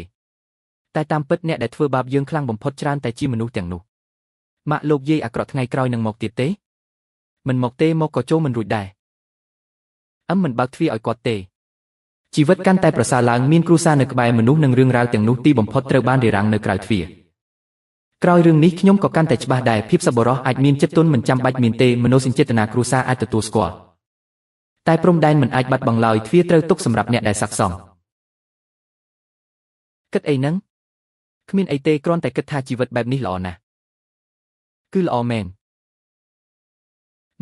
តែតាមពិតអ្នកដែលធ្វើបាបយើងខ្លាំងបំផុតច្រើនតែជាមនុស្សទាំងនោះម៉ាក់លោកយាយអាក្រក់ថ្ងៃក្រោយនឹងមកទៀតទេមិនមកទេមកក៏ចូលមិនរួចដែរអឹមមិនបើកទ្វារឲ្យគាត់ទេជីវិតកាន់តែប្រសើរឡើងមានគ្រួសារនៅក្បែរមនុស្សនិងរឿងរ៉ាវទាំងនោះទីបំផុតត្រូវបានរារាំងនៅក្រៅទ្វារក្រោយរឿងនេះខ្ញុំក៏កាន់តែច្បាស់ដែរភាពសប្បុរសអាចមានចិត្តទន់មិនចាំបាច់មានទេមនោសញ្ចេតនាគ្រួសារអាចទទួលស្គាល់តែព្រំដែនមិនអាចបាត់បង់ឡើយទ្វារត្រូវទុកសម្រាប់អ្នកដែលស័ក្តិសមគិតអីហ្នឹងគ្មានអីទេគ្រាន់តែគិតថាជីវិតបែបនេះល្អណាស់គឺល្អមែន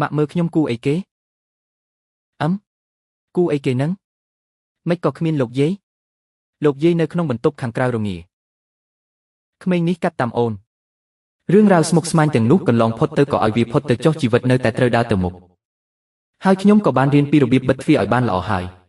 ម៉ាក់មើលខ្ញុំគូអីគេអឹមគូអីគេហ្នឹងមិនក៏គ្មានលោកយាយលោកយាយនៅក្នុងបន្ទប់ខាងក្រៅរងាក្មេងនេះកាត់តាមអូនរឿងរ៉ាវស្មុគស្មាញទាំងនោះកន្លងផុតទៅក៏ឲ្យវាផុតទៅចុះជីវិតនៅតែត្រូវដើរទៅមុខហើយខ្ញុំក៏បានរៀនពីរបៀបបិទទ្វារឲ្យបានល្អហើយ។